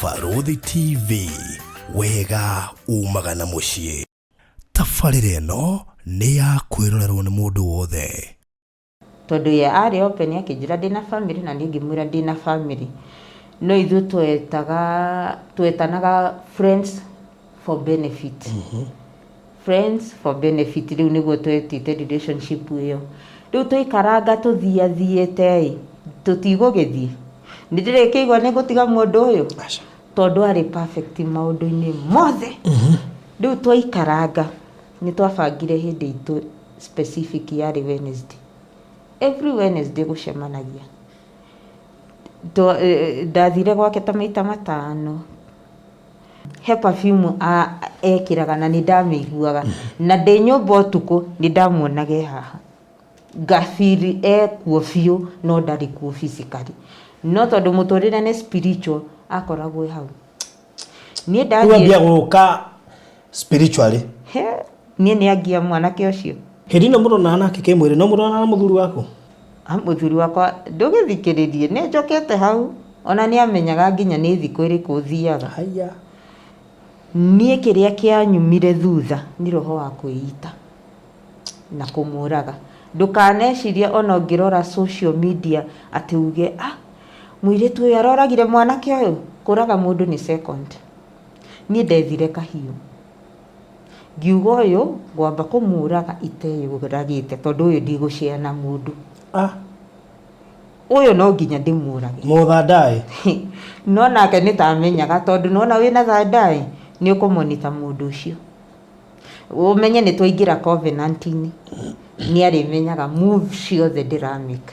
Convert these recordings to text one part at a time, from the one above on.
Barũthi TV, wega umaga na mũciĩ. Tabarĩra ĩno nĩ ya kwĩrorerwo nĩ mũndũ wothe. Tondũ ye arĩ open akĩnjĩra ndĩna family na niĩ ngĩmwĩra ndĩna family. No ithuĩ twetaga twetanaga friends for benefit. Friends for benefit rĩu nĩguo twetĩte relationship ĩyo. Rĩu twaikaranga tũthiathiĩte ĩ, tũtigũgĩthiĩ. Nĩ ndĩrĩkĩigua nĩ ngũtiga mũndũ ũyũ? Tondũ arĩ perfect maũndũ-inĩ mothe. Rĩu twaikaranga nĩ twabangire hĩndĩ itũ specific yarĩ Wednesday. Every Wednesday gũcemanagia. Ndathire gwake ta maita matano. He perfume ekĩraga na nĩ ndamĩiguaga. Na ndĩ nyũmba ũtukũ nĩ ndamuonaga e haha. Nga feel ekuo biũ no ndarĩ kuo physically. No tondũ mũtũrĩre nĩ spiritual akoragwo e hau. Niĩ Rĩu ndathiĩ ambia gũka spiritually. He, niĩ nĩ angia mwanake ũcio. Hĩndĩ ĩno mũronana nake kĩmwĩrĩ no mũronana na mũthuri waku? Ah, mũthuri wakwa ndũgĩthikĩrĩrie nĩ njokete hau ona nĩ amenyaga nginya nĩ thikũ ĩrĩkũ thiaga. Haya. Niĩ kĩrĩa kĩanyumire thutha nĩ roho wa kwĩita na kũmũraga. Ndũkanecirie ona ũngĩrora social media atĩ uge ah, mũirĩtu ũyũ aroragire mwanake ũyũ. Kũraga mũndũ nĩ second. Niĩ ndethire kahiũ. Ngiuga ũyũ ngwamba kũmũraga iteyũragĩte tondũ ũyũ ndigũ share na mũndũ. Ah. Ũyũ no nginya ndĩmũrage. Mũthandaĩ. No nake nĩ ta amenyaga tondũ nĩwona wĩna thandaĩ nĩ ũkũmonita mũndũ ũcio. Ũmenye nĩ twaingĩra covenant-inĩ. Nĩ arĩmenyaga move ciothe ndĩramĩka.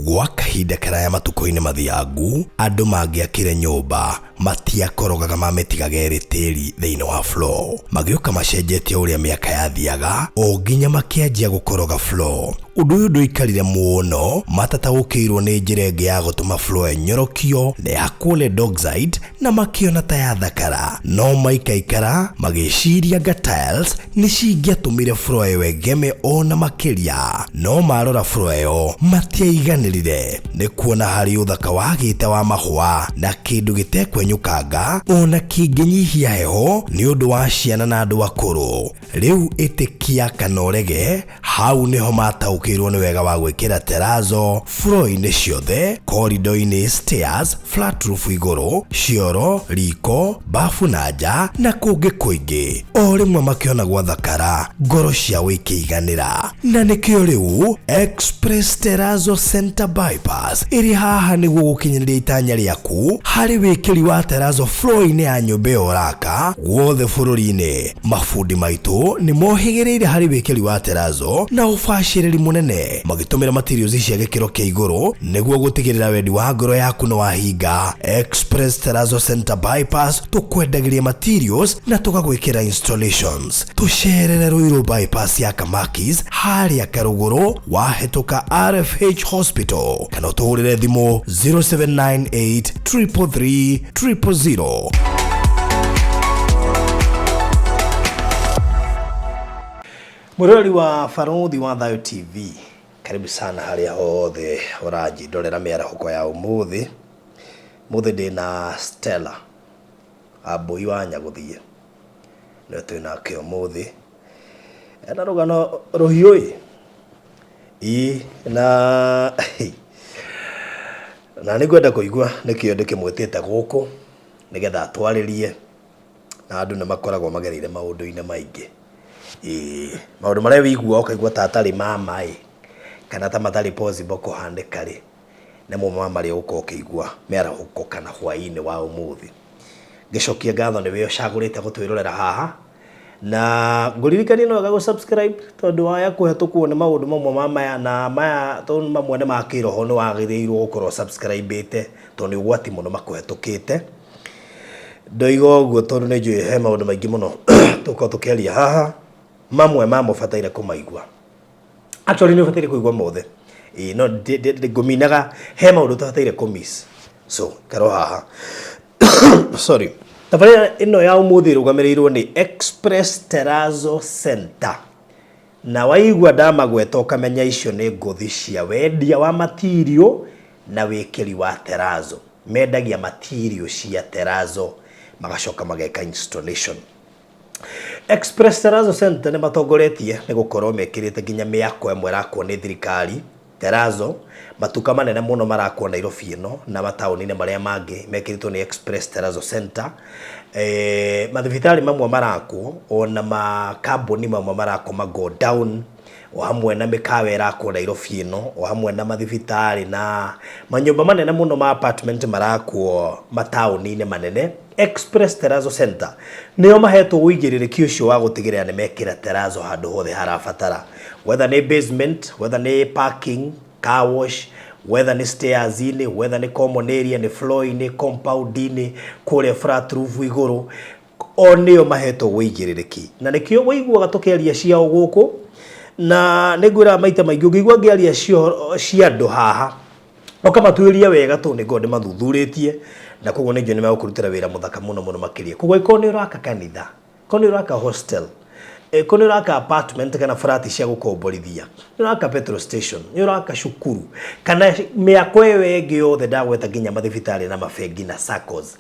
Gwa kahinda karaya matukũ-inĩ mathiangu, andũ mangĩakire nyũmba matiakorogaga mamĩtigaga ĩrĩ tĩri thĩinĩ wa floor. Magĩũka macenjetie ũrĩa mĩaka yathiaga o nginya makĩanjia gũkoroga floor. Ũndũ ũyũ ndũikarire mũno matataũkĩirwo nĩ njĩra ĩngĩ ya gũtũma floor ĩnyorokio na ĩhakwo lead oxide na makĩona ta yathakara. No maikaikara magĩciria anga tiles nĩ cingĩatũmire floor ĩyo ĩgeme o na makĩria. No marora floor ĩyo matiaiganĩrire nĩ kuona harĩ ũthaka wagĩte wa mahũa na kĩndũ gĩtekwenyũkanga o na kĩngĩnyihia heho nĩ ũndũ wa ciana na andũ akũrũ. Rĩu ĩtĩkia kana ũrege, hau nĩho mataũkĩirwo nĩ wega wa gwĩkĩra terrazzo floor-inĩ ciothe, corridor-inĩ, stairs, flat roof igũrũ, cioro, riko, bafu na nja na kũngĩ kũingĩ. O rĩmwe makĩona gwathakara, ngoro ciao ikĩiganĩra. Na nĩkĩo rĩu Express Terrazzo Center Bypass ĩrĩ haha nĩguo gũkinyanĩria itanya rĩaku harĩ wĩkĩri wa terrazzo floor-inĩ ya nyũmba ĩyo ũraka guothe bũrũri-inĩ. Mabundi maitũ nĩ mohĩgĩrĩire harĩ wĩkĩri wa terrazzo na ũbacĩrĩri mũnene magĩtũmĩra materials cia gĩkĩro kĩa igũrũ nĩguo gũtigĩrĩra wendi wa ngoro yaku nĩ wahinga. Express Terrazzo Center Bypass tũkwendagĩria materials na tũgagwĩkĩra installations. Tũcerere Ruiru Bypass ya Kamakis harĩa Karũgũrũ wahĩtũka RFH Hospital kana ũtũhũrĩre thimũ 0798 333 000. Mwĩroreri wa Barũthi wa Thayũ TV, karibu sana harĩa hothe ũranjindorera mĩarahũko ya ũmũthĩ. Mũthĩ ndĩna Stella Ambũi wa Nyagũthiĩ, nĩwe twĩ nake ũmũthĩ. Ena rũgano rũhiũ ĩ, ii na na nĩ ngwenda kũigua nĩkĩo ndĩkĩmwĩtĩte gũkũ nĩgetha atwarĩrie na andũ nĩ makoragwo magereire maũndũ-inĩ maingĩ. Ĩĩ, maũndũ marĩa wĩiguaga ũkaigua ta atarĩ ma ma ĩ, kana ta matarĩ possible kũhanĩka rĩ, nĩmo ma marĩa ũgũkorwo ũkĩigua mĩarahũko kana hwaĩ-inĩ wa ũmũthĩ. Ngĩcokia ngatho nĩwe ũcagũrĩte gũtwĩrorera haha, na ngũririkanie nĩ wega gũ subscribe tondũ waya kũhetũkwo nĩ maũndũ mamwe ma maya na maya tondũ mamwe nĩ ma kĩroho nĩ wagĩrĩirwo gũkorwo subscribe ĩte tondũ nĩ ũgwati mũno makũhetũkĩte. Ndoiga ũguo tondũ nĩ njũĩ he maũndũ maingĩ mũno tũkorwo tũkĩaria haha, mamwe mamo ũbataire kũmaigua. Actually nĩ ũbataire kũigua mothe. Ĩĩ no ngũminaga he maũndũ ũtabataire kũ miss. So ikara o haha. Sorry. Tabarĩra ĩno ya ũmũthĩ ĩrũgamĩrĩirwo nĩ Express Terrazzo Center. Na waigua ndamagweta ũkamenya icio nĩ ngũthi cia wendia wa material na wĩkĩri wa terrazzo. Mendagia material cia terazo magacoka mageka installation. Express Terrazzo Center nĩ matongoretie nĩ gũkorwo mekĩrĩte nginya mĩako ĩmwe ĩrakwo nĩ thirikari Terrazzo, matuka manene mũno marakwo Nairobi ĩno na mataũni-inĩ marĩa mangĩ mekĩrĩtwo nĩ Express Terrazzo Center. Mathibitarĩ mamwe marakwo ona makambuni mamwe marakwo ma go down o hamwe na mĩkawa ĩrakwo Nairobi ĩno o hamwe na mathibitarĩ na manyũmba manene mũno ma apartment marakwo mataũni-inĩ manene. Express Terrazzo Center nĩo mahetwo ũigĩrĩrĩki ũcio wa gũtigĩrĩra nĩ mekĩra terrazzo handũ hothe harabatara, whether nĩ basement, whether nĩ parking, car wash, whether nĩ stairs-inĩ, whether nĩ common area, nĩ floor-inĩ, compound-inĩ, kũrĩa flat roof igũrũ, o nĩo mahetwo ũigĩrĩrĩki. Na nĩkĩo wĩiguaga tũkĩaria ciao gũkũ, na nĩ ngwĩraga maita maingĩ ũngĩigua ngĩaria cia andũ haha, ũkamatuĩria wega tondũ nĩ ngoragwo ndĩmathuthurĩtie, na koguo nĩ njũĩ nĩ megũkũrutĩra wĩra mũthaka mũno mũno makĩria. Koguo angĩkorwo nĩ ũraka kanitha, korwo nĩ ũraka hostel, korwo nĩ ũraka apartment kana flat cia gũkomborithia, nĩ ũraka petrol station, nĩ ũraka cukuru, kana mĩako ĩyo ĩngĩ yothe ndagweta nginya mathibitarĩ na mabengi na SACCOs,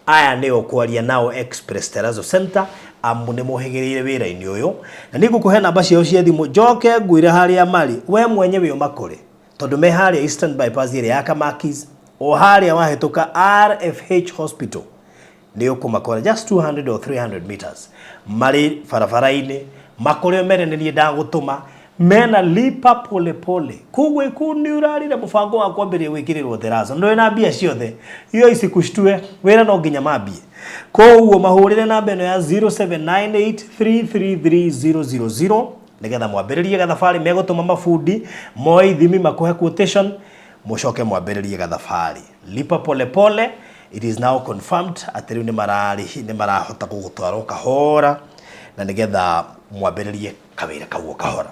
aya nĩo kwaria nao Express Terrazzo Center amu nĩ mohĩgĩrĩire wĩra-inĩ ũyũ. Na nĩ ngũkũhe namba ciao cia thimũ njoke ngwĩre harĩa marĩ, we mwenyewe ũmakore, tondũ me harĩa Eastern Bypass ĩrĩa ya Kamakis, o harĩa wahĩtũka RFH Hospital nĩ ũkũmakora just 200 or 300 meters, marĩ barabara-inĩ. Makore mere nĩ niĩ ndagũtũma, mena lipa pole pole. Koguo iku nĩ ũrarire mũbango wa kwambĩrĩria gwĩkĩrĩrwo terrazzo, ndũrĩ na mbia ciothe iyo icikushtue, wĩra no nginya mambie. Koguo mahũrĩre namba ĩno ya 0798333000 nĩgetha mwambĩrĩrie gathabarĩ. Megũtũma mabundi moe ithimi, makũhe quotation, mũcoke mwambĩrĩrie gathabarĩ. Lipa pole pole, it is now confirmed atĩ rĩu nĩ marahota gũgũtwara o kahora na nĩgetha mwambĩrĩrie kawĩra kau o kahora.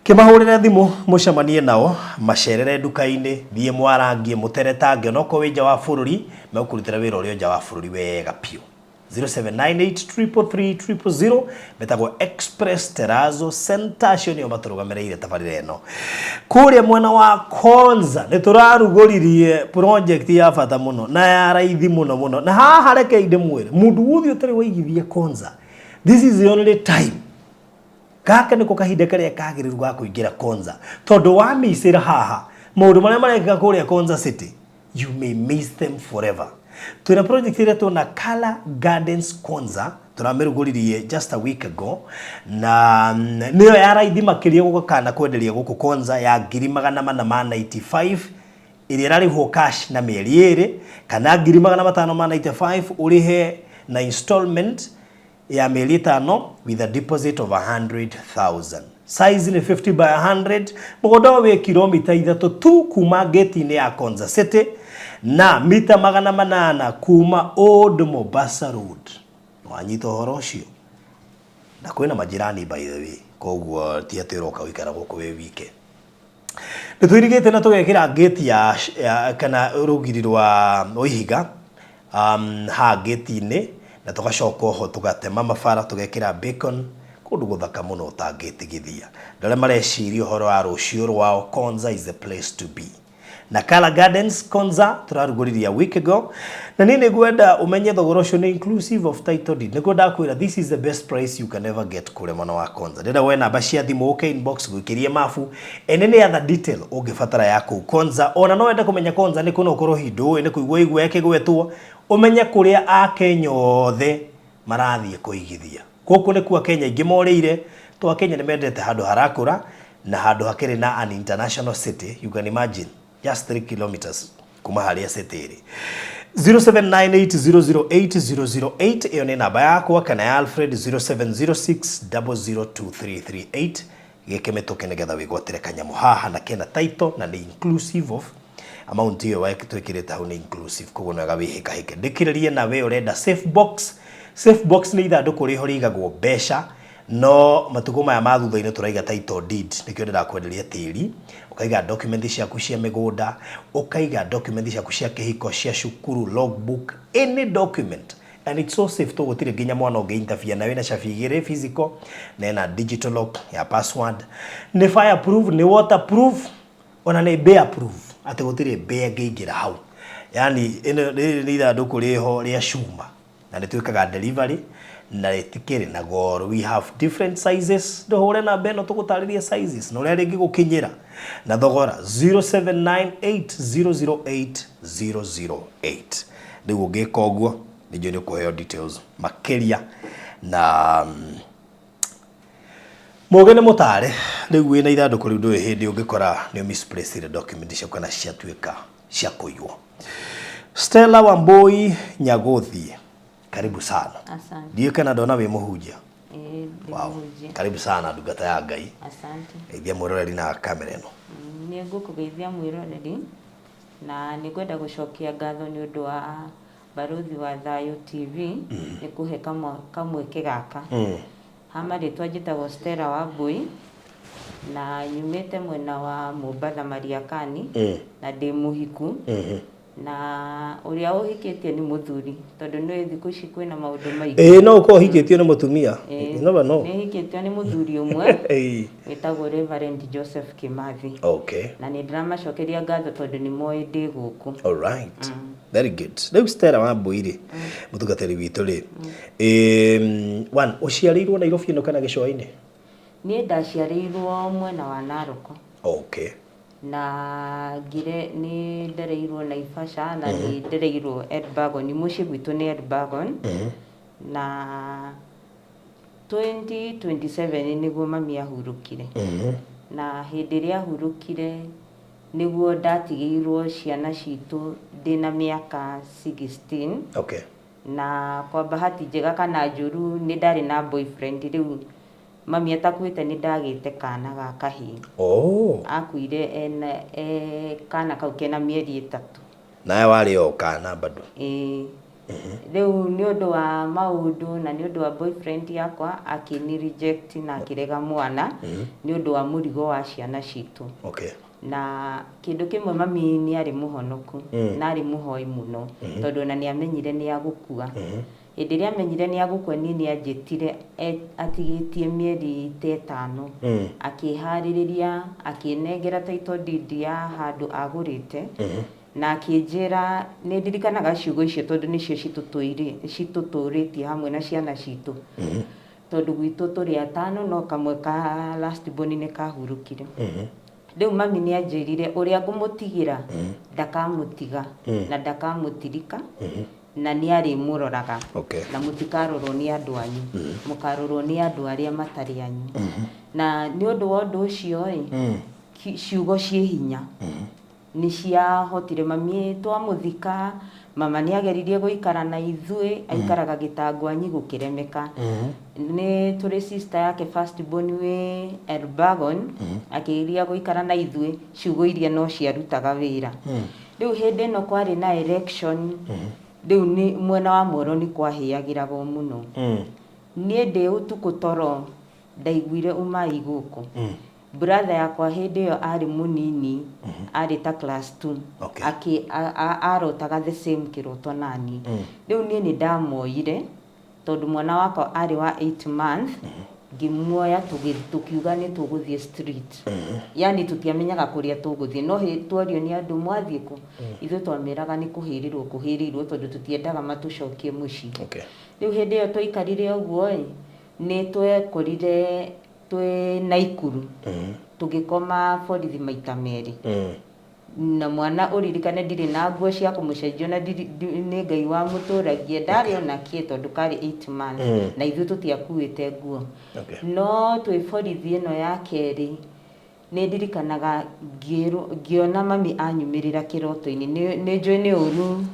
Kĩmahũrĩre thimũ, mũcemanie nao, macerere nduka-inĩ, thiĩ mwarangie, mũteretange. Onokorwo wĩ nja wa bũrũri, megũkũrutĩra wĩra ũrĩa nja wa bũrũri wega biũ. 0798333000, metagwo Express Terrazzo Center. Acio nĩo matũrũgamĩrĩire tabarĩra ĩno. Kũrĩa mwena wa Konza nĩ tũrarugũririe project ya bata mũno na ya raithi mũno mũno. Na haha reke ndĩmwĩre, mũndũ wothe ũtarĩ waigithia Konza, this is the only time, gaka nĩko kahinda karĩa kagĩrĩru ga kũingĩra Konza, tondũ wamicĩra haha maũndũ marĩa marekĩka kũrĩa Konza City, you may miss them forever. Twĩna project ĩretwo na Color Gardens Konza, tũramĩrugũririe just a week ago, na nĩyo ya raithi makĩria gũgakana kwenderia gũkũ Konza, ya 495,000 ĩrĩa ĩrarĩhwo cash na mĩeri 2, kana 595,000 ũrĩhe na installment ya mĩeri 5 with a deposit of 100,000. Size nĩ 50 by 100. Mũgũnda ũyũ wĩ kilomita 3 tu kuma gate-inĩ ya Konza City na mita 800 kuma Old Mombasa Road. Wanyita ũhoro ũcio? Na kwĩna majirani, by the way, koguo ti atĩ ũroka gũikara gũkũ wĩ wike. Nĩ tũirigĩte na tũgekĩra gate ya kana rũgiri rwa ihiga haha gate-inĩ, na tũgacoka oho tũgatema mabara, tũgekĩra bacon, kũndũ gũthaka mũno ũtangĩtigithia. Andũ arĩa mareciria ũhoro wa rũciũ rwao, Konza is the place to be. Na Color Gardens Konza tũrarugũririe a week ago, na niĩ nĩngwenda ũmenye thogora ũcio nĩ inclusive of title deed. Nĩguo ndakwĩra, this is the best price you can ever get kũrĩa mwena wa Konza. Ndĩrenda woe namba cia thimũ, ũke inbox gwĩkĩrie mabu and any other detail ũngĩbatara ya kũu Konza. Ona no wende kũmenya Konza nĩ kũ, no ũkorwo hihi ndũĩ, nĩ kũigua igua ĩkĩgwetwo, ũmenye kũrĩa Akenya othe marathiĩ kũigithia. Gũkũ nĩkuo Akenya aingĩ morĩire, to Akenya nĩ mendete handũ harakũra na handũ hakĩrĩ na an international city. You can imagine, just 3 kilometers kuma harĩa city ĩrĩ. 0798008008, ĩyo nĩ namba yakwa, kana ya Alfred, 0706002338. Gĩke mĩtũkĩ nĩgetha wĩgwatĩre kanyamũ haha, na kena title na nĩ inclusive of amount ĩyo twĩkĩrĩte hau, nĩ inclusive. Koguo nĩ wega wĩhĩkahĩke. Ndĩkĩrĩrie na we ũrenda safe box. Safe box nĩ ithandũkũ rĩho rĩigagwo mbeca, no matukũ maya ma thutha-inĩ tũraiga title deed. Nĩkĩo ndĩrakwenderia tĩri, ũkaiga document ciaku cia mĩgũnda, ũkaiga document ciaku cia kĩhiko, cia cukuru, logbook, any document, and it's so safe to gũtirĩ nginya mwana ũngĩ interfere na wĩna cabi igĩrĩ, physical na ĩna digital lock ya password. Nĩ fireproof, nĩ waterproof, ona nĩ bear proof, atĩ gũtirĩ mbĩa ĩngĩingĩra hau. Yani ĩno rĩrĩ nĩ ithandũkũ rĩho rĩa cuma na nĩ twĩkaga delivery na rĩtikĩrĩ na goro. We have different sizes. Ndũhũre namba ĩno tũgũtarĩrie sizes na ũrĩa rĩngĩgũkinyĩra na thogora 0798008008. Rĩu ũngĩka ũguo nĩ njũĩ nĩ ũkũheo details makĩria na mũgĩ nĩ mũtare. Rĩu wĩna ithandũkũ rĩu ndũĩ hĩndĩ ũngĩkora nĩ misplaced document ciaku kana ciatuĩka cia kũiywo. Stella Wambui Nyaguthi, karibu sana. Asante. Ndiũĩ kana ndona wĩ mũhunjia. Ĩĩ, ndĩ Wow. mũhunjia. Karibu sana ndungata ya Ngai. Asante. Geithia mwĩroreri na kamera ĩno. Nĩ ngũkũgeithia mwĩroreri na nĩ ngwenda gũcokia ngatho nĩ ũndũ wa Barũthi wa Thayũ TV nĩ kũhe kamweke gaka. Ha marĩtwa njĩtagwo Stella Wambui na nyumĩte mwena wa Mombatha Mariakani na ndĩ mũhiku na ũrĩa ũhikĩtie nĩ mũthuri tondũ nĩ thikũ ici kwĩna maũndũ maingĩ. Ĩĩ, no ũkorwo ũhikĩtio nĩ mũtumia. Ĩĩ, You never know. Nĩ hikĩtio nĩ mũthuri ũmwe Ĩĩ. wĩtagwo Reverend Joseph Kimathi. Okay. Na nĩ ndĩramacokeria ngatho tondũ nĩ moĩ ndĩ gũkũ. All right. Very good. Rĩu Stella Wambui rĩ, mũtungatĩri witũ rĩ, one, ũciarĩirwo Nairobi ĩno kana gĩcũa-inĩ? Niĩ ndaciarĩirwo mwena wa Narok. Okay. Na ngire nĩ ndereirwo Naivasha na nĩ ndereirwo Elbagon. Mũciĩ gwitũ nĩ Elbagon. Na 2027 nĩguo mami ahurũkire. Na hĩndĩ ĩrĩa ahurũkire nĩguo ndatigĩirwo ciana citũ ndĩna mĩaka 16. Okay. Na kwa bahati njega kana njũru nĩ ndarĩ na boyfriend rĩu mami atakuĩte nĩ ndagĩte kana ga kahĩĩ. Oh. Akuire ena kana kau kena mĩeri 3. Nawe warĩ o kana bado? Ĩĩ. Rĩu nĩ ũndũ wa maũndũ na nĩ ũndũ wa boyfriend yakwa akĩni reject na akĩrega mwana nĩ ũndũ wa mũrigo wa ciana citũ. Okay. Na kĩndũ kĩmwe mami nĩ arĩ mũhonoku na arĩ mũhoi mũno tondũ ona nĩ amenyire nĩ agũkua. Hĩndĩ ĩrĩa amenyire nĩ agũkua niĩ nĩ anjĩtire atigĩtie mĩeri ta 5. Akĩharĩrĩria akĩnengera title deed ya handũ agũrĩte. Na akĩnjĩra nĩ ndirikanaga ciugo icio tondũ nĩcio citũtũrĩtie hamwe na ciana citũ. Tondũ gwitũ tũrĩ 5 no kamwe ka last born nĩ kahurũkire. Rĩu mami nĩ anjĩrire ũrĩa ngũmũtigĩra ndakamũtiga na ndakamũtirika na nĩ arĩmũroraga. Okay. Na mũtikarorwo nĩ andũ anyu, mũkarorwo nĩ andũ arĩa matarĩ anyu. Na nĩ ũndũ wa ũndũ ũcio ĩ, ciugo ciĩ hinya. Nĩ ciahotire mami twamũthika, mama nĩ ageririe gũikara na ithuĩ, aikaraga gĩtangwanyi gũkĩremeka. Nĩ tũrĩ sister yake first born wĩ Elbagon, akĩgeria gũikara na ithuĩ, ciugo iria no ciarutaga wĩra. Rĩu hĩndĩ ĩno kwarĩ na election, rĩu nĩ mwena wa Muoroni kwahĩagĩragwo mũno. Niĩ ndĩ ũtukũ toro ndaiguire umai gũkũ. Brother yakwa hĩndĩ ĩyo arĩ mũnini, arĩ ta class 2. Okay. Arotaga the same kĩroto nani. Rĩu niĩ nĩ ndamoire tondũ mwana wakwa arĩ wa 8 months, ngĩmuoya tũkiuga nĩ tũgũthiĩ street. Yani tũtiamenyaga kũrĩa tũgũthiĩ, no tuorio nĩ andũ mwathiĩ kũ, ithuĩ twameraga nĩ kũhĩrĩrwo kũhĩrĩirwo tondũ tũtiendaga matũcokie mũciĩ. Okay. Rĩu hĩndĩ ĩyo twaikarire ũguo ĩ, nĩ twekorire twĩ Naikuru. Tũgĩkoma borithi maita merĩ. Na mwana ũririkane ndirĩ na nguo cia kũmũcenjia na nĩ Ngai wamũtũragia, ndarĩ ona kĩ tondũ karĩ 8 months na ithuĩ tũtiakuĩte nguo. Okay. No twĩ borithi ĩno ya kerĩ nĩ ndirikanaga ngĩona mami anyumĩrĩra kĩroto-inĩ. Nĩ njũĩ nĩ ũru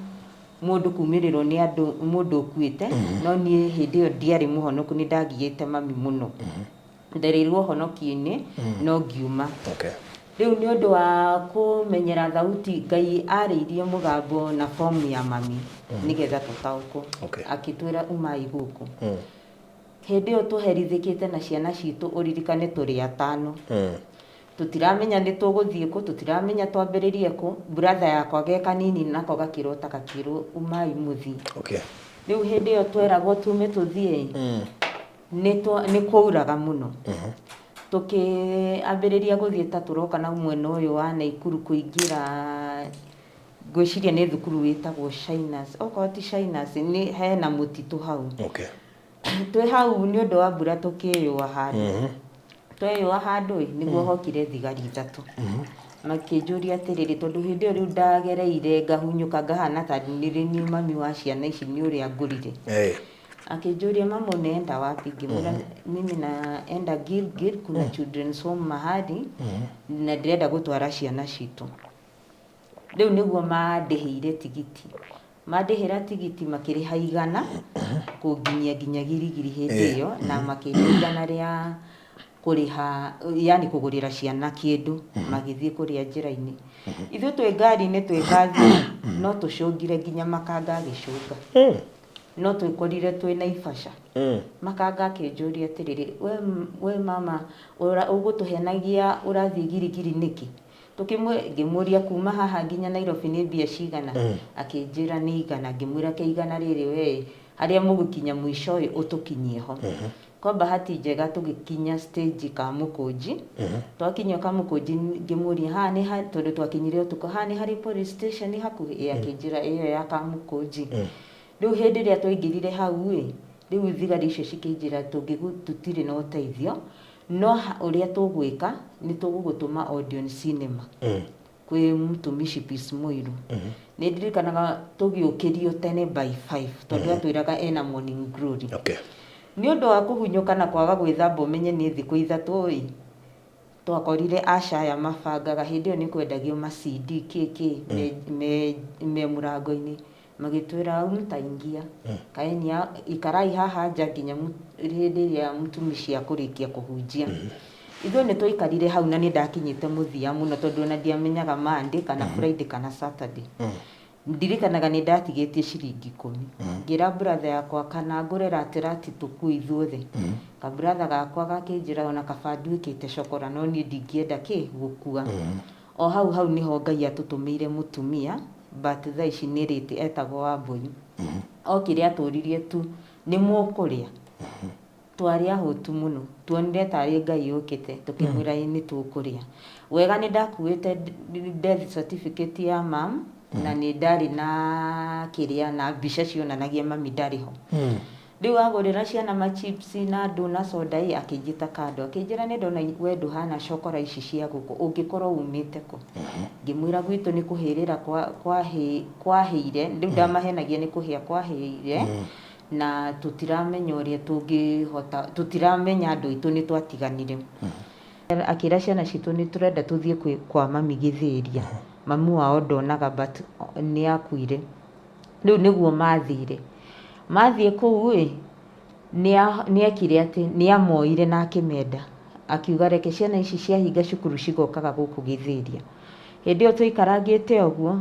mũndũ kumĩrĩrwo nĩ andũ mũndũ ũkuĩte, no niĩ hĩndĩ ĩyo ndiarĩ mũhonoku, nĩ ndagiĩte mami mũno. Ndereirwo ũhonokio-inĩ, no ngiuma. Okay. Rĩu nĩ ũndũ wa kũmenyera thauti, Ngai arĩirie mũgambo na fomu ya mami nĩgetha tũtaũkwo. Okay. Akĩtwĩra umai gũkũ. Hĩndĩ ĩyo tũherithĩkĩte na ciana citũ ũririkane tũrĩ 5. Tũtiramenya nĩ tũgũthiĩ kũ, tũtiramenya twambĩrĩrie kũ. Brother yakwa ge kanini nako gakĩrota gakĩrwo umai mũthiĩ. Okay. Rĩu hĩndĩ ĩyo tweragwo tume tũthiĩ, nĩ kwauraga mũno. Tũkĩambĩrĩria gũthiĩ ta tũroka na mwena ũyũ wa Naikuru kũingĩra Ngwĩciria nĩ thukuru wĩtagwo Shiners, okorwo ti Shiners nĩ hena mũtitũ hau. Twĩ hau nĩ ũndũ wa mbura tũkĩyũa handũ. Tweyũa handũ ĩ, nĩguo hokire thigari ithatũ. Makĩnjũria atĩrĩrĩ, tondũ hĩndĩ ĩyo rĩu ndagereire ngahunyũka ngahana ta nĩrĩ niĩ mami wa ciana ici nĩ ũrĩa ngũrire. Akĩnjũria mama unaenda wapi? Ngĩmwĩra mimi naenda Gilgil kuna children's home mahali na ndĩrenda gũtwara ciana citũ. Rĩu nĩguo mandĩhĩire tigiti. Mandĩhĩra tigiti makĩrĩha 100 kũnginyia nginya Girigiri hĩndĩ ĩyo na makĩhe 100 rĩa kũrĩha yani kũgũrĩra ciana kĩndũ magĩthiĩ kũrĩa njĩra-inĩ. Ithuĩ twĩ ngari-inĩ twĩ mbathi no tũcũngire nginya makanga agĩcũnga. No twekorire twĩ Naivasha. Makanga akĩnjũria atĩrĩrĩ, we mama ũgũtũhenagia ũrathiĩ Girigiri nĩkĩ? Tũkĩmwĩ, ngĩmũria kuma haha nginya Nairobi nĩ mbia cigana? Akĩnjĩra nĩ 100, ngĩmwĩra ke 100 rĩrĩ we harĩa mũgũkinya mũico ĩ ũtũkinyie ho. Kwa bahati njega tũgĩkinya stage Kamũkũnji, twakinya Kamũkũnji ngĩmũria haha nĩ ha, tondũ twakinyire ũtukũ, haha nĩ harĩ police station hakuhĩ? Ĩ akĩnjĩra ĩyo ya Kamũkũnji. Rĩu hĩndĩ ĩrĩa twaingĩrire hau ĩ, rĩu thigari icio cikĩnjĩra tũtirĩ na ũteithio, No ũrĩa tũgwĩka, nĩ tũgũgũtũma Odeon Cinema kwĩ Mtumishi Peace Mũiru. Nĩ ndirikanaga tũgĩũkĩrio tene by 5 tondũ atwĩraga ena morning glory. Nĩ ũndũ wa kũhunyũka na kwaga gwĩthamba ũmenye nĩ thikũ 3 ĩ, twakorire Asha aya mabangaga, hĩndĩ ĩyo nĩ kwendagio ma CD kĩ kĩ me mũrango-inĩ. Magĩtwĩra au mtaingia kaeni ikarai haha nja nginya hĩndĩ ĩrĩa mũtumishi akũrĩkia kũhunjia. Ithuĩ nĩ twaikarire hau na nĩ ndakinyĩte mũthia mũno tondũ ona ndiamenyaga Monday kana Friday kana Saturday. Ndirikanaga nĩ ndatigĩtie ciringi 10. Ngĩra brother yakwa kana ngũre ratirati tũkue ithuothe. Ka brother gakwa gakĩnjĩra ona kaba nduĩkĩte cokora no niĩ ndingĩenda kĩ gũkua. O hau hau nĩho Ngai atũtũmĩire mũtumia but thaa ici nĩ late etagwo Wambũi. Okire atũririe tu nĩ mũkũrĩa? Twarĩ ahũtu mũno, tuonire tarĩ Ngai ũkĩte tũkĩmwĩra ĩĩ nĩ tũkũrĩa. Wega nĩ ndakuĩte death certificate ya mum na nĩ ndarĩ na kĩrĩa na mbica cionanagia mami ndarĩ ho. Rĩu agũrĩra ciana ma chips na ndũ na soda ĩ, akĩnjĩta kando akĩnjĩra nĩ ndona we ndũhana cokora ici cia gũkũ, ũngĩkorwo umĩte kũ? Ngĩmwĩra gwitũ nĩ kũhĩrĩra kwahĩire, rĩu ndamahenagia nĩ kũhĩa kwahĩire na tũtiramenya ũrĩa tũngĩhota, tũtiramenya andũ aitũ nĩ twatiganire. Akĩra ciana citũ nĩ tũrenda tũthiĩ kwa mami Gĩthĩria, mamu wao ndonaga but nĩ akuire. Rĩu nĩguo mathire. Mathiĩ kũu ĩ, nĩekire atĩ nĩamoire na akĩmenda. Akiuga reke ciana ici ciahinga cukuru cigokaga gũkũ Gĩthĩria. Hĩndĩ ĩyo tũikarangĩte ũguo,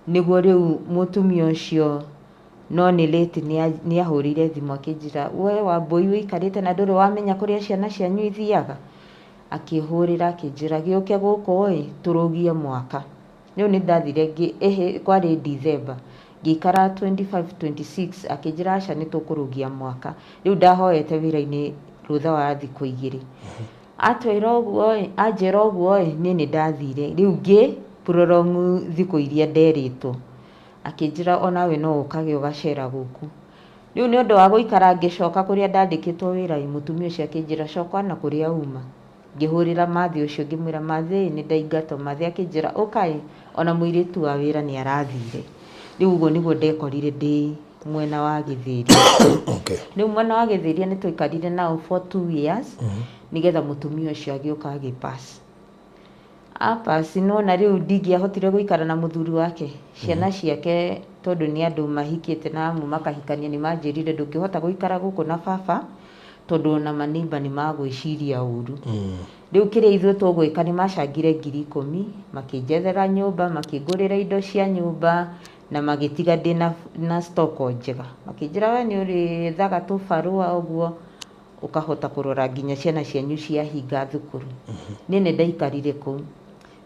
nĩguo rĩu mũtumia ũcio no nĩ late nĩahũrĩire thimũ akĩnjĩra, we Wambũi ũikarĩte na ndũrĩ wamenya kũrĩa ciana cianyu ithiaga? Akĩhũrĩra akĩnjĩra gĩũke gũkũ ĩ, tũrũgie mwaka. Rĩu nĩ ndathire ngĩ, ĩhĩ kwarĩ December, ngĩikara 25, 26, akĩnjĩra aca nĩ tũkũrũgia mwaka. Rĩu ndahoete wĩra-inĩ rũtha wa thikũ 2. Atwĩra ũguo ĩ, anjĩra ũguo ĩ, niĩ nĩ ndathire. Rĩu ngĩ prolong thikũ iria nderĩtwo. Akĩnjĩra onawe no ũkage ũgacera gũkũ. Rĩu nĩ ũndũ wa gũikara ngĩcoka kũrĩa ndandĩkĩtwo wĩra ĩ, mũtumia ũcio akĩnjĩra coka na kũrĩa uma. Ngĩhũrĩra Mathe ũcio ngĩmwĩra, Mathe ĩ, nĩ ndaingatwo. Mathe akĩnjĩra, ũka ĩ, ona mũirĩtu wa wĩra nĩ arathire. Rĩu ũguo nĩguo ndekorire ndĩ mwena wa Gĩthĩria. Rĩu mwena wa Gĩthĩria nĩ twaikarire nao for 2 years nĩgetha mũtumia ũcio agĩũka agĩ pass. A pass nĩwona rĩu ndingĩahotire gũikara na mũthuri wake. Ciana ciake tondũ nĩ andũ mahikĩte na amwe makahikania nĩ manjĩrire ndũngĩhota gũikara gũkũ na baba tondũ ona ma neighbour nĩ magwĩciria ũru. Rĩu kĩrĩa ithuĩ tũgwĩka nĩ macangire 10,000 makĩnjethera nyũmba, makĩngũrĩra indo cia nyũmba na magĩtiga ndĩna na stock njega. Makĩnjĩra we nĩ ũrĩethaga tũbarũa ũguo ũkahota kũrora nginya ciana cianyu ciahinga thukuru. Niĩ nĩ ndaikarire kũu.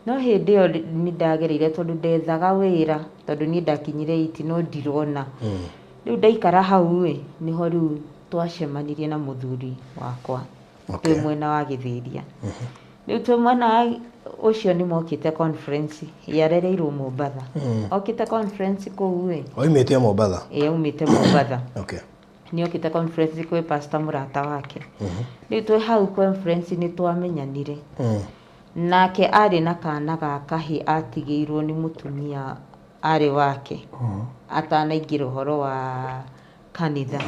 No hĩndĩ ĩyo nĩ ndagereire tondũ ndethaga wĩra tondũ niĩ ndakinyire eight no ndirona. Rĩu ndaikara hau ĩ, nĩho rĩu twacemanirie na mũthuri wakwa twĩ mwena wa Gĩthĩria. Rĩu twĩ mwena wa ũcio nĩ mokĩte conference yarereirwo Mombatha. Okĩte conference kũu ĩ. Oimĩte o Mombatha? Ĩ, aumĩte Mombatha. Okay. Nĩ okĩte conference kwĩ pastor mũrata wake. Rĩu twĩ hau conference nĩ twamenyanire. Nake arĩ na kana ga kahĩ atigĩirwo nĩ mũtumia arĩ wake atanaingĩra ũhoro wa kanitha.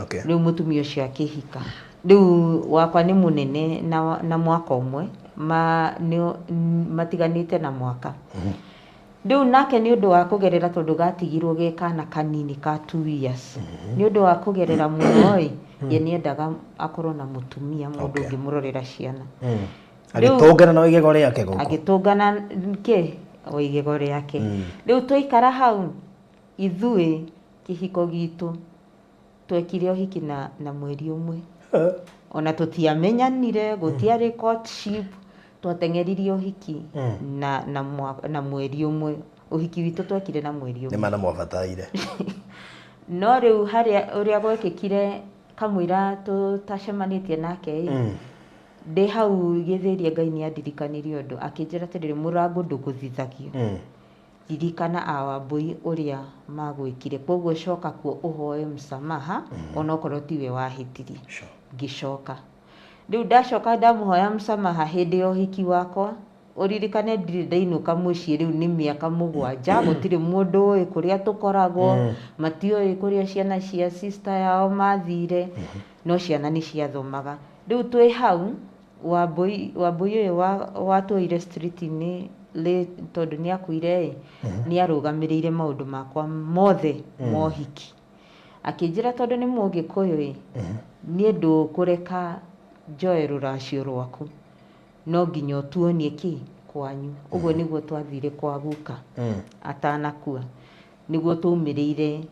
Okay. Rĩu mũtumia ũcio akĩhika. Rĩu wakwa nĩ mũnene na mwaka ũmwe, matiganĩte na mwaka. Rĩu nake nĩ ũndũ wa kũgerera tondũ gatigirwo ge kana kanini ka 2 years. Nĩ ũndũ wa kũgerera mũno ĩ, ye nĩendaga akorwo na mũtumia mũndũ ũngĩmũrorera ciana. Agĩtũngana na igego rĩake gũkũ. Agĩtũngana kĩ o igego rĩake. Rĩu twaikara hau ithuĩ kĩhiko gitũ twekire ũhiki na mweri ũmwe. Ona tũtiamenyanire, gũtiarĩ courtship, twateng'eririe ũhiki na mweri ũmwe. Ũhiki witũ twekire na mweri ũmwe. Nĩ mana mwabataire. No rĩu harĩa ũrĩa gwekĩkire kamũira tũtacemanĩtie nake ĩ, ndĩ hau gĩthĩria Ngai nĩ andirikanirie ũndũ, akĩnjĩra atĩrĩrĩ, mũrango ndũgũthithagio. Ririkana a Wambũi ũrĩa magwĩkire, koguo coka kuo ũhoe msamaha, onokorwo tiwe wahĩtirie. Ngĩcoka. Rĩu ndacoka ndamũhoya msamaha hĩndĩ ya ũhiki wakwa, ũririkane ndirĩ ndainũka mũciĩ rĩu nĩ mĩaka 7, gũtirĩ mũndũ ũĩ kũrĩa tũkoragwo, matiũĩ kũrĩa ciana cia sister yao mathire, no ciana nĩ ciathomaga. Rĩu twĩ hau, Wambũi ũyũ watũire street-inĩ tondũ nĩ akuire ĩ, nĩ arũgamĩrĩire maũndũ makwa mothe ma ũhiki. Akĩnjĩra tondũ nĩ mũgĩkũyũ ĩ, niĩ ndũkũreka njoe rũracio rwaku, no nginya ũtuonie kĩ kwanyu. Ũguo nĩguo twathire kwa guka atanakua, nĩguo twaumĩrĩire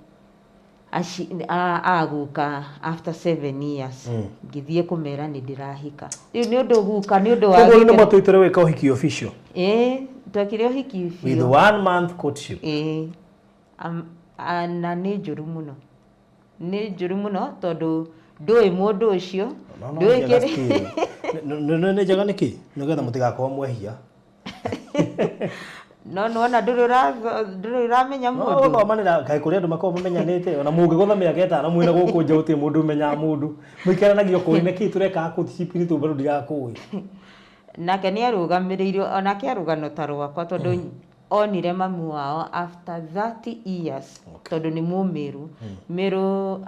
aguka after 7 years. Ngĩthiĩ kũmera nĩ ndĩrahika. Rĩu nĩ ũndũ guka, nĩ ũndũ wa Koguo nĩ gĩkeno. mwatũĩte gwĩka ũhiki official? Ĩĩ, twekire ũhiki With biũ. 1 month courtship. Ĩĩ. Na nĩ njũru mũno. Nĩ njũru mũno tondũ ndũĩ mũndũ ũcio, No, no, ndũĩ njega kĩrĩa. still. Nĩ njega nĩkĩ? Nĩgetha mũtigakorwo mwehia. No nĩwona ndũrĩ ũramenya No, mũndũ. gũthomanĩra, kaĩ kũrĩ andũ makoragwo mamenyanĩte, ona mũngĩgũtha mĩaka 5 mwĩna gũkũ nja gũtirĩ mũndũ ũmenyaga mũndũ. Mũikaranagia kũĩ, nĩkĩ tũrekaga courtship nĩ tondũ bado ndirakũĩ. Nake nĩ arũgamĩrĩirwo, onake arũgano ta rwakwa tondũ onire mamu wao after 30 years, tondũ nĩ mũmĩru. Mĩrũ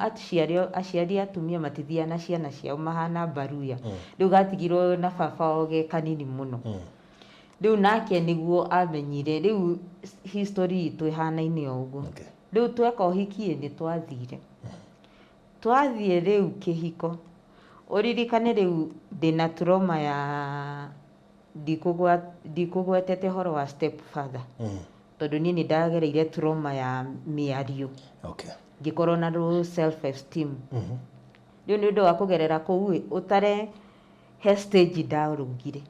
aciari atumia matithiaga na ciana ciao mahana mbaruya. Rĩu gatigirwo na baba wao ge kanini mũno. Rĩu nake nĩguo amenyire, rĩu history itũ ĩhanaine o ũguo. Rĩu tweka ũhiki ĩ, nĩ twathire. Twathiĩ rĩu kĩhiko, ũririkane rĩu ndĩna trauma ya ndikũgwetete ũhoro wa step father. Tondũ niĩ nĩ ndagereire trauma ya mĩario. Ngĩkorwo na low self esteem. Rĩu nĩ ũndũ wa kũgerera kũu ĩ, ũtare he stage ndarũgire.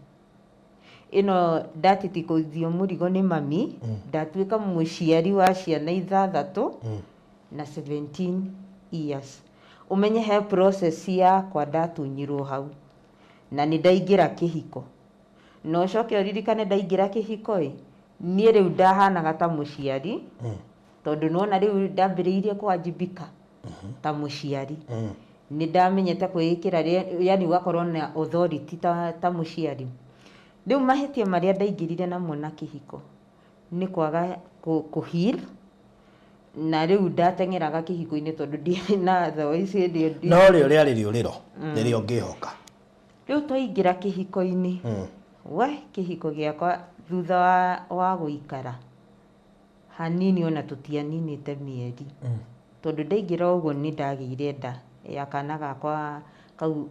Ĩno ndatitikũithio mũrigo nĩ mami, ndatuĩka mũciari wa ciana 6 na 17 years. Ũmenye he process yakwa ndatunyirwo hau. Na nĩ ndaingĩra kĩhiko. Na ũcoke ũririkane ndaingĩra kĩhiko ĩ, niĩ rĩu ndahanaga ta mũciari, tondũ nĩwona rĩu ndambĩrĩirie kũwajibika ta mũciari. Nĩ ndamenyete kwĩĩkĩra, yani ũgakorwo na authority ta mũciari. Rĩu mahĩtia marĩa ndaingĩrire namo na kĩhiko nĩ kwaga kũ heal, na rĩu ndateng'eraga kĩhiko-inĩ tondũ ndiarĩ na otherwise hĩndĩ ĩyo No rĩo rĩarĩ rĩũrĩro, rĩrĩa ũngĩhoka. Rĩu twaingĩra kĩhiko-inĩ, we kĩhiko gĩakwa thutha wa gũikara hanini ona tũtianinĩte mĩeri. Tondũ ndaingĩra ũguo nĩ ndagĩire nda ya kana gakwa kau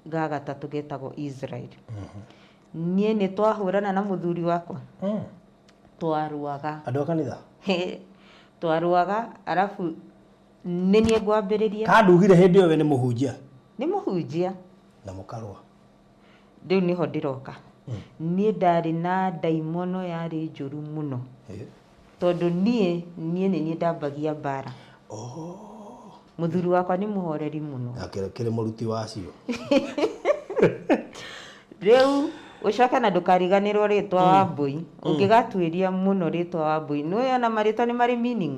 ga gatatũ getagwo Israel. Niĩ nĩ twahũrana na mũthuri wakwa. Twarũaga. Andũ a kanitha? He, twarũaga, arabu nĩ niĩ ngwambĩrĩria. Ka ndugire hĩndĩ ĩyo we nĩ mũhunjia? Nĩ mũhunjia. Na mũkarũa? Rĩu nĩho ndĩroka. Niĩ ndarĩ na ndaimono yarĩ njũru mũno. Tondũ niĩ nĩ niĩ ndambagia mbara. Mũthuri wakwa nĩ mũhoreri mũno. Na kĩrĩ mũruti wacio. Rĩu ũcoke na ndũkariganĩrwo rĩtwa Wambũi. Ũngĩgatuĩria mũno rĩtwa Wambũi, nĩũĩ ona marĩtwa nĩ marĩ meaning.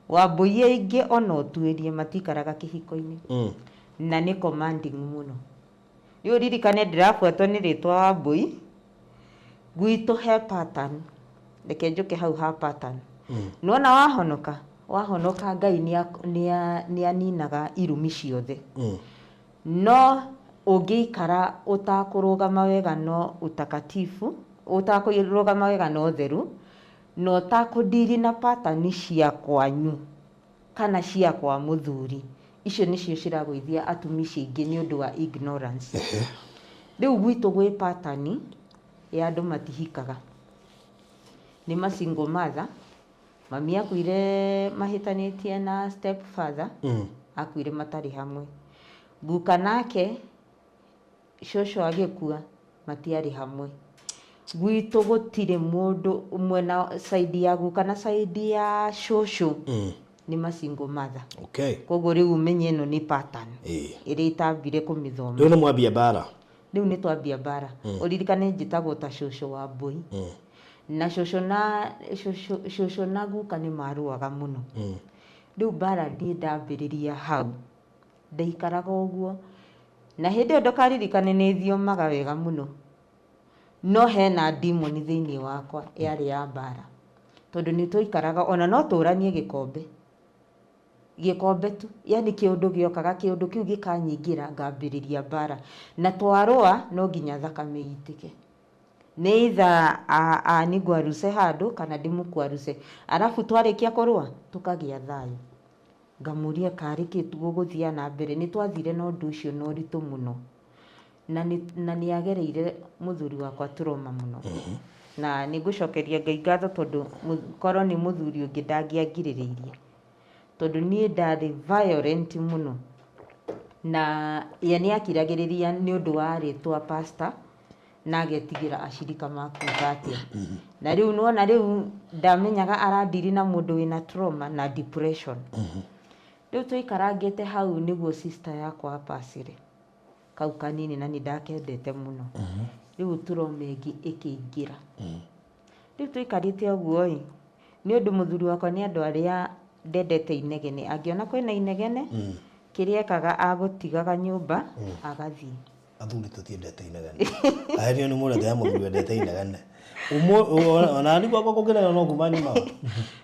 Wambũi aingĩ ona ũtuĩrie matikaraga kĩhiko-inĩ. Na nĩ commanding mũno. Rĩu ũririkane ndĩrabuatwo nĩ rĩtwa Wambũi, gwitũ he pattern. Reke njũke hau ha pattern. Nĩwona wahonoka, wahonoka Ngai nĩaninaga irumi ciothe. No ũngĩikara ũtakũrũgama wega no utakatifu, ũtakũrũgama wega na ũtheru, na ũtakũndiri na pattern cia kwanyu kana cia kwa mũthuri, icio nĩcio ciragũithia atumia aingĩ nĩ ũndũ wa ignorance. Rĩu gwitũ gwĩ pattern ya andũ matihikaga. Nĩ ma single mother. Mami akuire mahĩtanĩtie na step father, akuire matarĩ hamwe. Guka nake cũcũ agĩkua matiarĩ hamwe. Gwitũ gũtirĩ mũndũ mwena side ya guka na side ya cũcũ nĩ ma single mother. Koguo rĩu ũmenye ĩno nĩ pattern ĩrĩa itambire kũmĩthoma. Rĩu nĩ mwambia mbara. Rĩu nĩ twambia mbara. Ũririkane njĩtagwo ta cũcũ wa mbũi. Na cũcũ na cũcũ, cũcũ na guka nĩ marũaga mũno. Rĩu mbara niĩ ndambĩrĩria hau. Ndaikaraga ũguo. Na hĩndĩ ĩyo ndũkaririkane nĩ thiomaga wega mũno. No hena demon thĩinĩ wakwa yarĩ ya mbara. Tondũ nĩ twaikaraga ona no tũranie gĩkombe. Gĩkombe tu. Yani kĩũndũ gĩokaga kĩũndũ kĩu gĩkanyingĩra ngambĩrĩria mbara. Na twarũa no nginya thakame ĩitĩke. Nĩ either anigwaruse handũ kana ndĩmũkwaruse. Arabu twarĩkia kũrũa tũkagĩa thayũ. Ngamũria karĩ kĩ tũgũthiĩ na mbere. Nĩ twathire na ũndũ ũcio na ũritũ mũno. Na nĩ agereire mũthuri wakwa trauma mũno. Na nĩ ngũcokeria Ngai ngatho tondũ korwo nĩ mũthuri ũngĩ ndangĩangirĩrĩirie. Tondũ niĩ ndarĩ violent mũno. Na ye nĩ akiragĩrĩria nĩ ũndũ wa rĩtwa pastor na agetigĩra acirika makuga atĩa. Na rĩu nĩwona rĩu ndamenyaga arandiri na mũndũ wĩna trauma na depression. Rĩu tũikarangĩte hau nĩguo sister yakwa apacire. Kau kanini na nĩ ndakendete mũno. Rĩu trauma ĩngĩ ĩkĩingĩra. Rĩu tũikarĩte ũguo ĩ, nĩ ũndũ mũthuri wakwa nĩ andũ arĩa ndendete inegene. Angĩona kwĩna inegene, kĩrĩa ekaga agũtigaga nyũmba, agathiĩ. Athuri tũtiendete inegene. Aherio nĩ mũrete ya mũthuri wendete inegene. Ona ni gwakwa kũngĩnegena no kuma nyuma.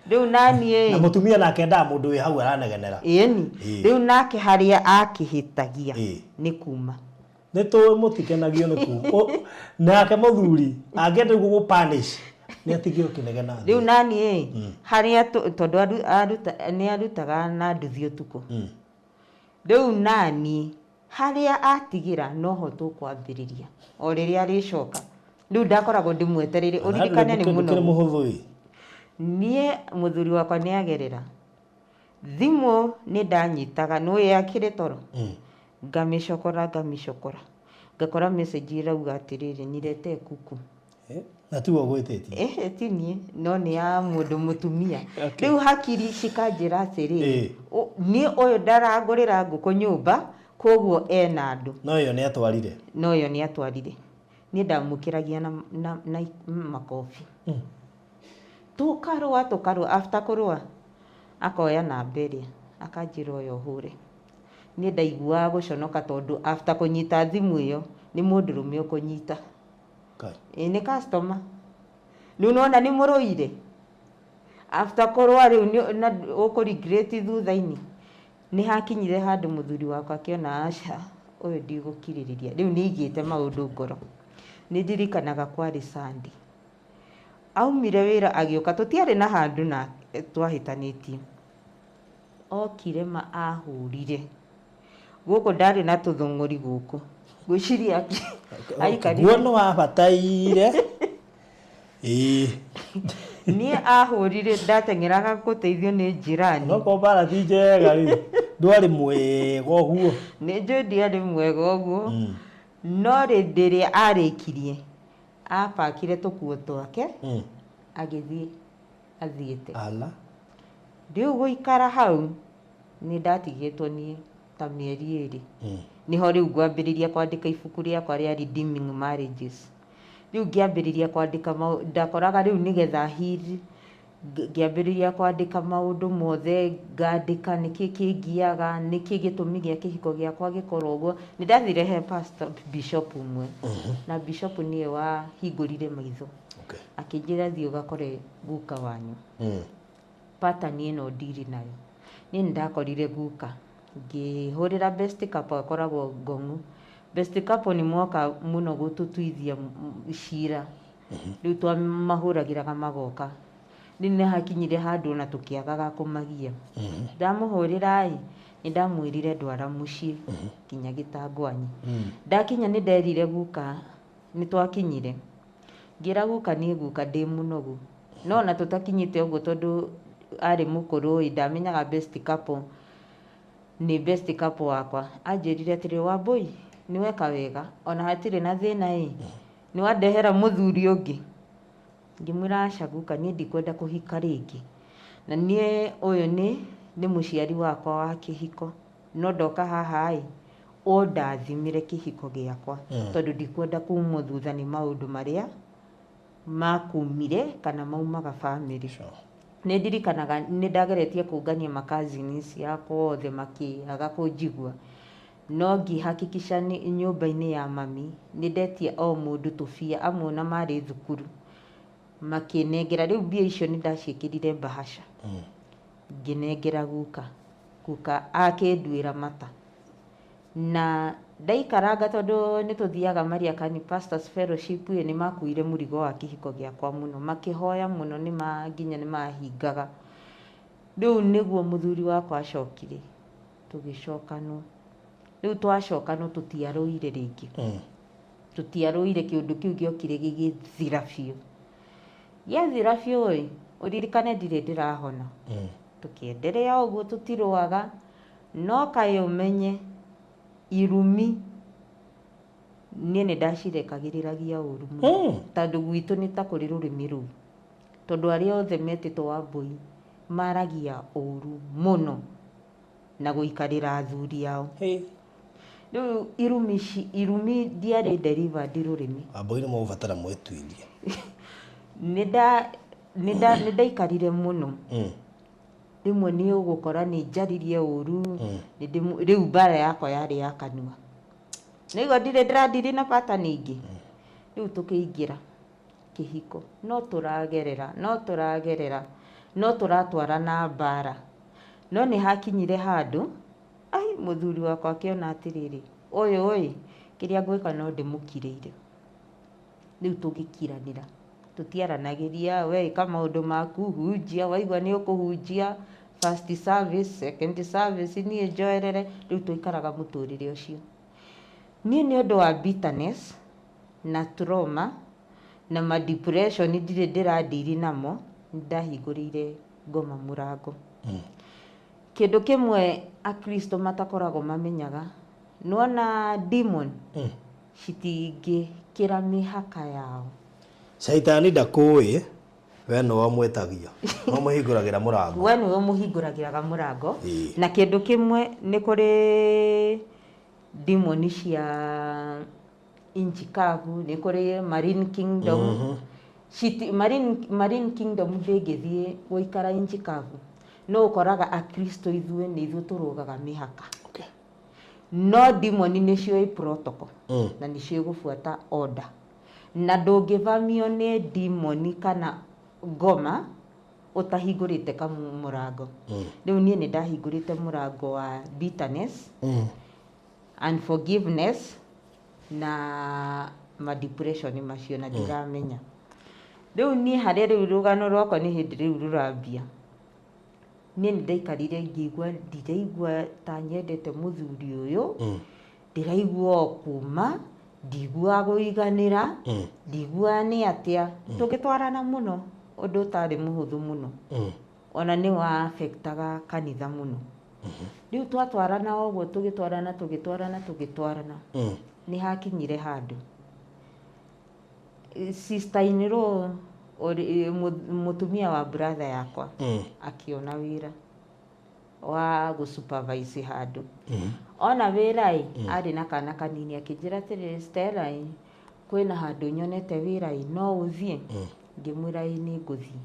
Rĩu naniĩ Na mũtumia nake endaga mũndũ wĩ hau aranegenera. Ĩni. Rĩu nake harĩa akĩhĩtagia nĩ kuma. Nĩ tũĩ mũtikenagio nĩ kuma. Nake mũthuri angĩenda gũgũ punish nĩ atige ũkĩnegena. Rĩu naniĩ harĩa tondũ nĩ arutaga na nduthi ũtukũ. Rĩu naniĩ harĩa atigĩra noho tũkwambĩrĩria o rĩrĩa arĩcoka. Rĩu ndakoragwo ndĩmwetereire ũririkane nĩ mũno. Ndũkĩrĩ mũhũthũ ĩ. Niĩ mũthuri wakwa nĩ agerera thimũ nĩ ndanyitaga nĩũĩ akĩrĩ toro ngamĩcokora ngamĩcokora ngakora message ĩrauga atĩrĩrĩ niletee kuku. Na tiwe ũgwĩtĩtie? Ti niĩ no nĩ ya mũndũ mũtumia. Rĩu hakiri cikanjĩra atĩrĩrĩ niĩ ũyũ ndarangũrĩra ngũkũ nyũmba koguo ena andũ. No ĩyo nĩ atwarire? No ĩyo nĩ atwarire. Niĩ ndamũkĩragia na makobi. Tũkarũa tũkarũa after kũrũa akoya namba ĩrĩa akanjĩra ũyũ ũhũre. Niĩ ndaiguaga gũconoka tondũ after kũnyita thimũ ĩyo nĩ mũndũrũme ũkũnyita. Ĩ nĩ customer. Rĩu nĩwona nĩ mũrũire. After kũrũa rĩu na ũkũ regret thutha-inĩ. Nĩ hakinyire handũ mũthuri wakwa akĩona aca ũyũ ndigũkirĩrĩria. Rĩu nĩ aigĩte maũndũ ngoro. Nĩ ndirikanaga kwarĩ Sunday. Aumire wĩra agĩũka tũtiarĩ na handũ na twahĩtanĩtie. Okire ma ahũrire. Gũkũ ndarĩ na tũthũng'ũri gũkũ. Ngwĩciria aikarire. Guo nĩ wabataire. Niĩ ahũrire ndateng'eraga gũteithio nĩ njirani. No korwo mbara ti njega rĩ, ndwarĩ mwega ũguo. Nĩ njũĩ ndiarĩ mwega ũguo. No hĩndĩ ĩrĩa arĩkirie, abakire tũkuo twake, agĩthiĩ athiĩte. Ala. Rĩu gũikara hau, nĩ ndatigĩtwo niĩ ta mĩeri 2. Nĩho rĩu ngwambĩrĩria kwandĩka ibuku rĩakwa rĩa Redeeming Marriages. Rĩu ngĩambĩrĩria kwandĩka ndakoraga rĩu nĩgetha heal, ngĩambĩrĩria kwandĩka maũndũ mothe, ngandĩka nĩkĩ kĩngiaga, nĩkĩ gĩtũmi gĩa kĩhiko gĩakwa gĩkorwo ũguo. Nĩ ndathire he pastor bishop ũmwe, na bishop nĩwe wahingũrire maitho. Akĩnjĩra thiĩ ũgakore guka wanyu. Pattern ĩno ndiri nayo. Niĩ nĩ ndakorire guka, ngĩhũrĩra best couple akoragwo Ngong'u. Best couple nĩ moka mũno gũtũtuithia cira. Rĩu twamahũragĩraga magoka. Rĩu nĩ hakinyire handũ ona tũkĩagaga kũmagia. Ndamũhũrĩra ĩ, nĩ ndamwĩrire ndwara mũciĩ nginya Gĩtangwanyi. Ndakinya nĩ nderire guka nĩ twakinyire. Ngĩra guka niĩ guka ndĩ mũnogu. No ona tũtakinyĩte ũguo tondũ arĩ mũkũrũ ĩ, ndamenyaga best couple nĩ best couple wakwa. Anjĩrire atĩrĩ, Wambũi nĩ weka wega ona hatirĩ na thĩna ĩ, nĩ wandehera mũthuri ũngĩ. Ngĩmwĩra aca guka niĩ ndikwenda kũhika rĩngĩ. Na niĩ ũyũ nĩ mũciari wakwa wa kĩhiko. No ndoka haha ĩ, ũndathimĩre kĩhiko gĩakwa. Tondũ ndikwenda kumwo thutha nĩ maũndũ marĩa makumire kana maumaga family. Nĩ ndirikanaga nĩ ndageretie kũngania ma cousins yakwa othe makĩaga kũnjigua. No ngĩhakikisha nĩ nyũmba-inĩ ya mami nĩ ndetia o mũndũ tũbia, amwe ona marĩ thukuru makĩnengera. Rĩu mbia icio nĩ ndaciĩkĩrire bahasha. Ngĩnengera guka. Guka akĩnduĩra mata. Na ndaikaranga tondũ nĩ tũthiaga Mariakani Pastors Fellowship ĩ, nĩ makuire mũrigo wa kĩhiko gĩakwa mũno. Makĩhoya mũno nĩ ma nginya nĩ mahingaga. Rĩu nĩguo mũthuri wakwa acokire tũgĩcokanwo. Rĩu twacokanwo tũtiarũire rĩngĩ. Tũtiarũire, kĩũndũ kĩu gĩokire gĩgĩthira biũ. Gĩathira biũ ĩ, ũririkane ndirĩ ndĩrahona. Tũkĩenderea ũguo tũtirũaga, no kaĩ ũmenye irumi niĩ nĩ ndacirekagĩrĩragia ũru mũno. Tondũ gwitũ nĩ ta kũrĩ rũrĩmĩ rũu. Tondũ arĩa othe metĩtwo Wambũi maragia ũru mũno na gũikarĩra athuri ao. Rĩu irumi ici, irumi ndiarĩ delivered rũrĩmĩ. Wambũi nĩ mũgũbatara mwĩtuithie. Nĩ ndaikarire mũno. Rĩmwe nĩ ũgũkora nĩ njaririe ũru, rĩu mbara yakwa yarĩ ya kanua. Nĩigua ndirĩ ndĩradiri na pattern ingĩ. Rĩu tũkĩingĩra kĩhiko, no tũragerera, no tũragerera, no tũratwarana mbara. No nĩ hakinyire handũ, ai mũthuri wakwa akĩona atĩrĩrĩ, ũyũ ĩ, kĩrĩa ngwĩka no ndĩmũkirĩire. Rĩu tũgĩkiranĩra. Tũtiaranagĩria, we ĩka maũndũ maku, hunjia, waigua nĩ ũkũhunjia, first service, second service, niĩ njoerere. Rĩu tũikaraga mũtũrĩre ũcio. Niĩ nĩ ũndũ wa bitterness na trauma na ma depression ndirĩ ndĩradiri namo, nĩ ndahingũrĩire ngoma mũrango. Kĩndũ kĩmwe akristo matakoragwo mamenyaga, nĩwona demon citingĩkĩra mĩhaka yao. Caitani ndakũĩ, we nĩwe ũmwĩtagia. No mũhingũragĩra mũrango. We nĩwe ũmũhingũragĩra mũrango. Na kĩndũ kĩmwe nĩ kũrĩ demon cia inchi kavu, nĩ kũrĩ marine kingdom. Marine kingdom ndĩngĩthiĩ gũikara inchi kavu. No ũkoraga akristo ithuĩ nĩ ithuĩ tũrũgaga mĩhaka. No demon nĩ ciũĩ protocol. Na nĩ ciũĩ gũbuata order. Na ndũngĩvamio nĩ demon kana ngoma ũtahingũrĩte kamũrango. Rĩu niĩ nĩ ndahingũrĩte mũrango wa bitterness, unforgiveness na ma depression macio na ndiramenya. Rĩu niĩ harĩa rĩu rũgano rwakwa nĩ hĩndĩ rĩu rũrambia. Niĩ nĩ ndaikarire ngĩigua ndiraigua ta nyendete mũthuri ũyũ, ndĩraigua o kuma, ndiguaga kũiganĩra, ndiguaga nĩ atĩa. Tũgĩtwarana mũno ũndũ ũtarĩ mũhũthũ mũno. Ona nĩ wa affectaga kanitha mũno. Rĩu twatwarana ũguo tũgĩtwarana tũgĩtwarana tũgĩtwarana. Nĩ hakinyire handũ. Sister in law mũtumia wa brother yakwa akĩona wĩra. Wa gũ supervise handũ. Ona wĩra ĩ, arĩ na kana kanini, akĩnjĩra atĩrĩrĩ, "Stella ĩ, kwĩna handũ nyonete wĩra ĩ, no ũthiĩ?" Ngĩmwĩra, "Ĩ, nĩ ngũthiĩ."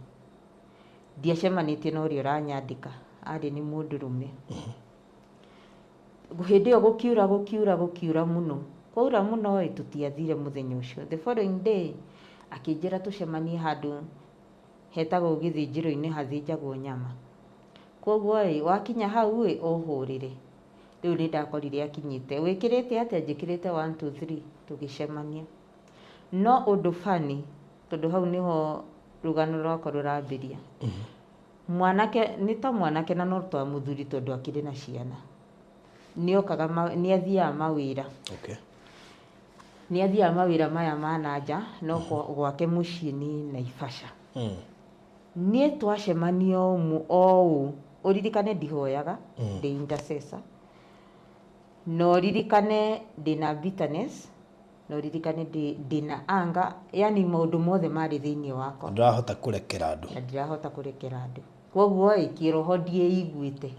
Ndiacemanĩtie na ũrĩa ũranyandĩka, arĩ nĩ mũndũrũme. Hĩndĩ ĩyo gũkiura, gũkiura, gũkiura mũno, kwaura mũno ĩ, tũtiathire mũthenya ũcio. The following day akĩnjĩra tũcemanie handũ hetagwo gĩthĩnjĩro-inĩ, hathĩnjagwo nyama. Koguo ĩ, wakinya hau ĩ, ũhũrĩre. Rĩu nĩ ndakorire akinyĩte. "Wĩkĩrĩte atĩa?" "Njĩkĩrĩte 1 2 3." Tũgĩcemania. No ũndũ funny, tondũ hau nĩho rũgano rwakwa rũrambĩria, mwanake nĩ ta mwanake na no ta mũthuri, tondũ akĩrĩ na ciana, nĩokaga nĩ athiaga mawĩra. Nĩ athiaga mawĩra maya ma na nja, no gwake mũciĩ nĩ Naivasha. Niĩ twacemania ũmũ o ũũ, ũririkane ndihoyaga, ndĩ intercessor, na ũririkane ndĩna bitterness, na ũririkane ndĩna anger, yani maũndũ mothe marĩ thĩinĩ wakwa. Ndũrahota kũrekera andũ. Na ndirahota kũrekera andũ. Koguo ĩ, kĩroho ndiĩiguĩte.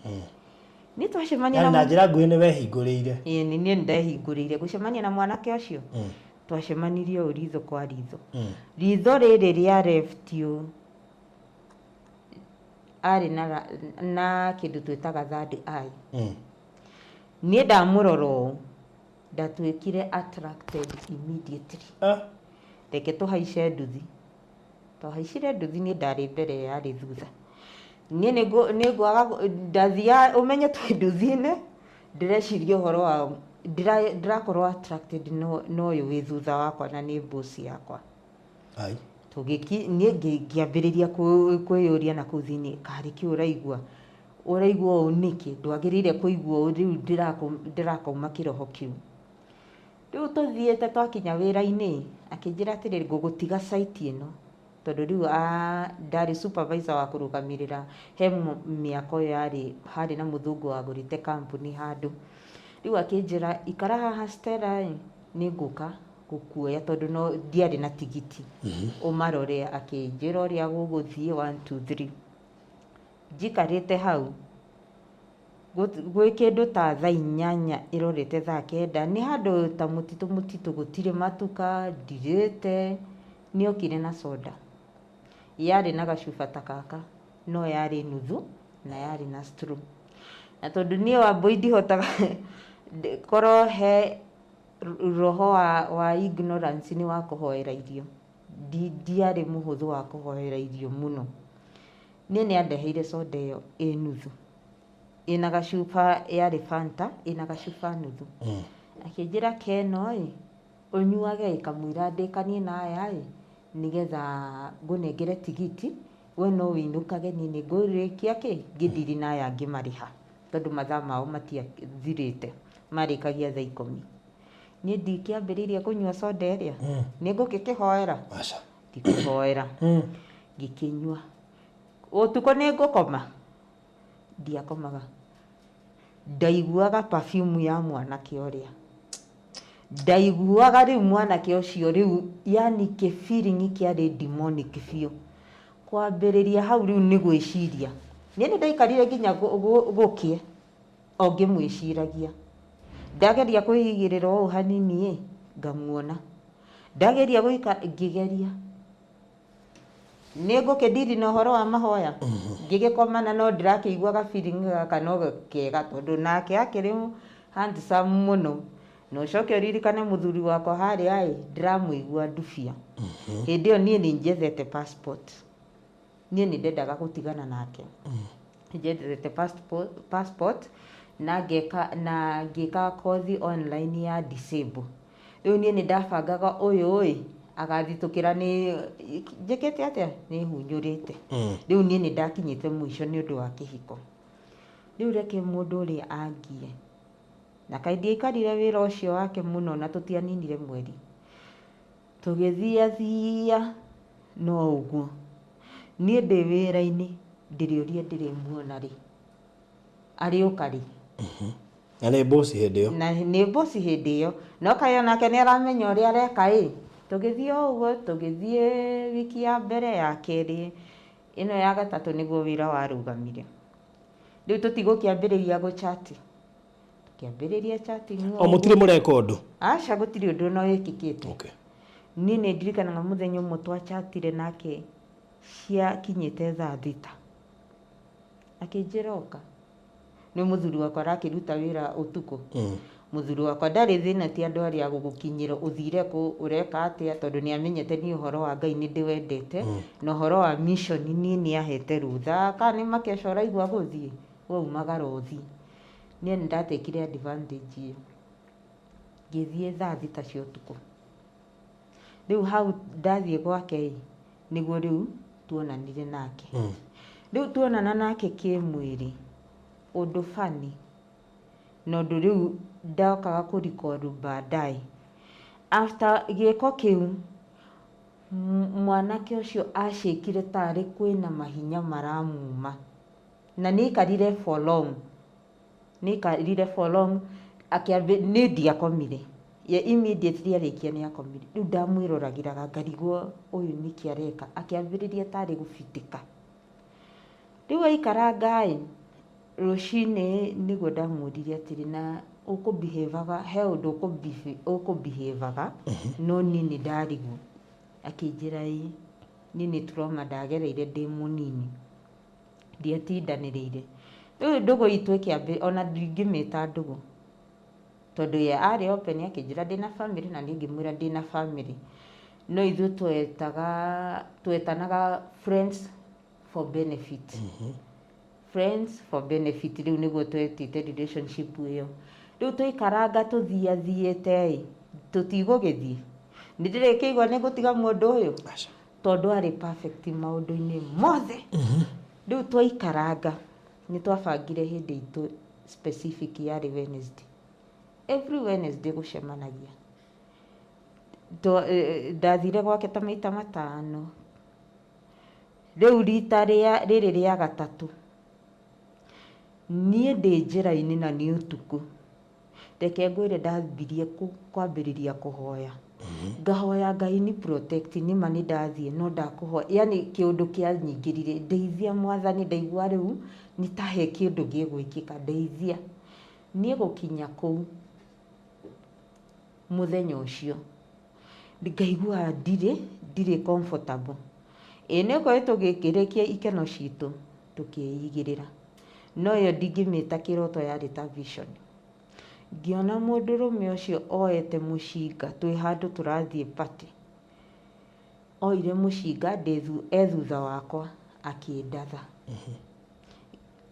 Nĩ twacemania Yani na njĩra nguhĩ nĩ wehingũrĩire. Ĩĩ, nĩ niĩ ndehingũrĩire gũcemania na mwanake ũcio. Twacemanirie ũũ ritho kwa ritho. Ritho rĩrĩ rĩa left ũũ, arĩ na kĩndũ twĩtaga third eye. Niĩ ndamũrora ũũ, ndatuĩkire attracted immediately. Ah. Reke tũhaice nduthi. Twahaicire nduthi, niĩ ndarĩ mbere, yarĩ thutha. Niĩ nĩ ngwaga ndathiaga, ũmenye twĩ nduthi-inĩ, ndĩreciria ũhoro wa ndĩrakorwo attracted na ũyũ wĩ thutha wakwa, na nĩ boss yakwa. Ai. Tũgĩki niĩ ngĩambĩrĩria kwĩyũria na kũu thĩinĩ, karĩ kĩ ũraigua, ũraigua ũũ nĩkĩ? Ndwagĩrĩire kũigua ũũ rĩu, ndĩrakauma kĩroho kĩu. Rĩu tũthiĩte, twakinya wĩra-inĩ, akĩnjĩra atĩrĩrĩ, "Ngũgũtiga site ĩno," tondũ rĩu ndarĩ supervisor wa kũrũgamĩrĩra he mĩako yarĩ harĩ na mũthũngũ wagũrĩte kambuni handũ. Rĩu akĩnjĩra, "Ikara haha Stella ĩ, nĩ ngũka gũkuoya," tondũ no ndiarĩ na tigiti. Ũmarore, akĩnjĩra ũrĩa gũgũthiĩ, 1 2 3. Njikarĩte hau gwĩ kĩndũ ta thaa 8 ĩrorete thaa 9, nĩ handũ ta mũtitũ mũtitũ, gũtirĩ matuka, ndirĩte. Nĩ okire na soda, yarĩ na gacuba ta gaka, no yarĩ nuthu na yarĩ na straw. Na tondũ niĩ Wambũi ndihotaga, korwo he roho wa ignorance nĩ wa kũhoera irio, ndiarĩ mũhũthũ wa kũhoera irio mũno. Niĩ nĩ andeheire soda ĩyo ĩ nuthu, ĩna gacuba, yarĩ Fanta ĩna gacuba nuthu. Akĩnjĩra, "Keno ĩ, ũnyuage ĩ, kamũira ndĩkanie na aya ĩ, nĩgetha ngũnengere tigiti, we no wĩinũkage, niĩ nĩ ngũrĩkia kĩ ngĩndiri na aya ngĩmarĩha," tondũ mathaa mao matiathirĩte, marĩkagia thaa 10. Niĩ ndikĩambĩrĩirie kũnyua soda ĩrĩa, nĩ ngũkĩkĩhoera? Aca. Ndikũhoera. Ngĩkĩnyua. Ũtukũ nĩ ngũkoma? Ndiakomaga. Ndaiguaga perfume ya mwanake ũrĩa, ndaiguaga rĩu mwanake ũcio rĩu, yani kĩ feeling kĩarĩ demonic biũ. Kwambĩrĩria hau rĩu nĩ gwĩciria, niĩ nĩ ndaikarire nginya gũkĩe o ngĩmwĩciragia. Ndageria kwĩigĩrĩra ũũ hanini ĩ, ngamuona. Ndageria gũikara, ngĩgeria nĩ ngũkĩndiri na ũhoro wa mahoya, ngĩgĩkomana, no ndĩrakĩigua ga feeling gaka no kega, tondũ nake akĩrĩ handsome mũno. Na ũcoke ũririkane mũthuri wakwa harĩa ĩ, ndĩramũigua ndubia. Hĩndĩ ĩyo niĩ nĩ njethete passport, niĩ nĩ ndendaga gũtigana nake. Njethete passport na ngeka na ngĩka kothi online ya disable. Rĩu niĩ nĩ ndabangaga ũyũ ĩ agathitũkĩra nĩ njĩkĩte atĩa, nĩ hunyũrĩte. Rĩu niĩ nĩ ndakinyĩte mũico nĩ ũndũ wa kĩhiko. Rĩu reke mũndũ ũrĩa angie, na kaĩ ndiaikarire wĩra ũcio wake mũno, na tũtianinire mweri, tũgĩthiathia no ũguo. Niĩ ndĩ wĩra-inĩ, ndĩrĩũria ndĩrĩmuona rĩ, arĩũka rĩ. Na nĩ boss hĩndĩ ĩyo. Na nĩ boss hĩndĩ ĩyo, no kaĩ onake nĩ aramenya ũrĩa areka ĩ. Tũgĩthiĩ o ũguo, tũgĩthiĩ wiki ya mbere, ya kerĩ, ĩno ya gatatũ nĩguo wĩra warũgamire. Rĩu tũtigũkĩambĩrĩria gũchati, tũkĩambĩrĩria chatting. O mũtirĩ mũreka ũndũ? Aca, gũtirĩ ũndũ ona wĩkĩkĩte. Niĩ nĩ ndirikanaga mũthenya ũmwe twachatire nake ciakinyĩte thaa 6, akĩnjĩra oka nĩ mũthuri wakwa arakĩruta wĩra ũtukũ. Mũthuri wakwa ndarĩ thĩna, ti andũ arĩa agũgũkinyĩra ũthire kũ ũreka atĩa, tondũ nĩ amenyete niĩ ũhoro wa Ngai nĩ ndĩwendete na ũhoro wa mission niĩ nĩ ahete rũtha kana nĩ makeca ũraigua gũthiĩ waumagara ũthiĩ. Niĩ nĩ ndatekire advantage ĩyo, ngĩthiĩ thaa 6 cia ũtukũ. Rĩu hau ndathiĩ gwake ĩ, nĩguo rĩu tuonanire nake. Rĩu tuonana nake kĩmwĩrĩ, ũndũ bani na ũndũ rĩu ndokaga kũrecord baadaye after gĩko kĩu, mwanake ũcio acĩkire tarĩ kwĩna mahinya maramuma na nĩ aikarire for long, nĩ aikarire for long akĩambi nĩ ndiakomire ye immediately arĩkia nĩ akomire. Rĩu ndamwĩroragĩraga ngarigwo ũyũ nĩkĩ areka, akĩambĩrĩria tarĩ gũbitĩka. Rĩu aikaranga ĩ, rũcinĩ nĩguo ndamũririe atĩrĩ, na ũkũbehavaga he ũndũ ũkũbehavaga no niĩ nĩ ndarigwo. Akĩnjĩra ĩ, niĩ nĩ trauma ndagereire ndĩ mũnini, ndiatindanĩrĩire. Rĩu ndũgũ itũ ĩkĩambĩ, ona ndingĩmĩta ndũgũ tondũ ye arĩ open akĩnjĩra ndĩna family na niĩ ngĩmwĩra ndĩna family, no ithuĩ twetanaga friends for benefit, friends for benefit. Rĩu nĩguo twetĩte relationship ĩyo. Rĩu twaikaranga tũthiathiĩte ĩ, tũtigũgĩthiĩ nĩ ndĩrĩkĩigua nĩ ngũtiga mũndũ ũyũ. Aca. Tondũ arĩ perfect maũndũ-inĩ mothe. Rĩu twaikaranga nĩ twabangire hĩndĩ itũ specific yarĩ Wednesday, every Wednesday gũcemanagia. Ndathire gwake ta maita 5. Rĩu rita rĩa rĩrĩ rĩa gatatũ, niĩ ndĩ njĩra-inĩ na nĩ ũtukũ, reke ngwĩre, ndambirie kwambĩrĩria kũhoya, ngahoya Ngai ni protect nĩma nĩ ndathiĩ no ndakũhoya, yani kĩũndũ kĩanyingĩrire, ndeithia Mwathani, ndaigua rĩu nĩ ta he kĩndũ gĩgwĩkĩka, ndeithia. Niĩ gũkinya kũu mũthenya ũcio ngaigua ndirĩ comfortable. Ĩ nĩ ũkorwo tũgĩkĩrĩkia ikeno citũ tũkĩigĩrĩra, no ĩyo ndingĩmĩta kĩroto, yarĩ ta vision. Ngĩona mũndũrũme ũcio oete mũcinga, twĩ handũ tũrathiĩ party, oire mũcinga e thutha wakwa akĩndatha,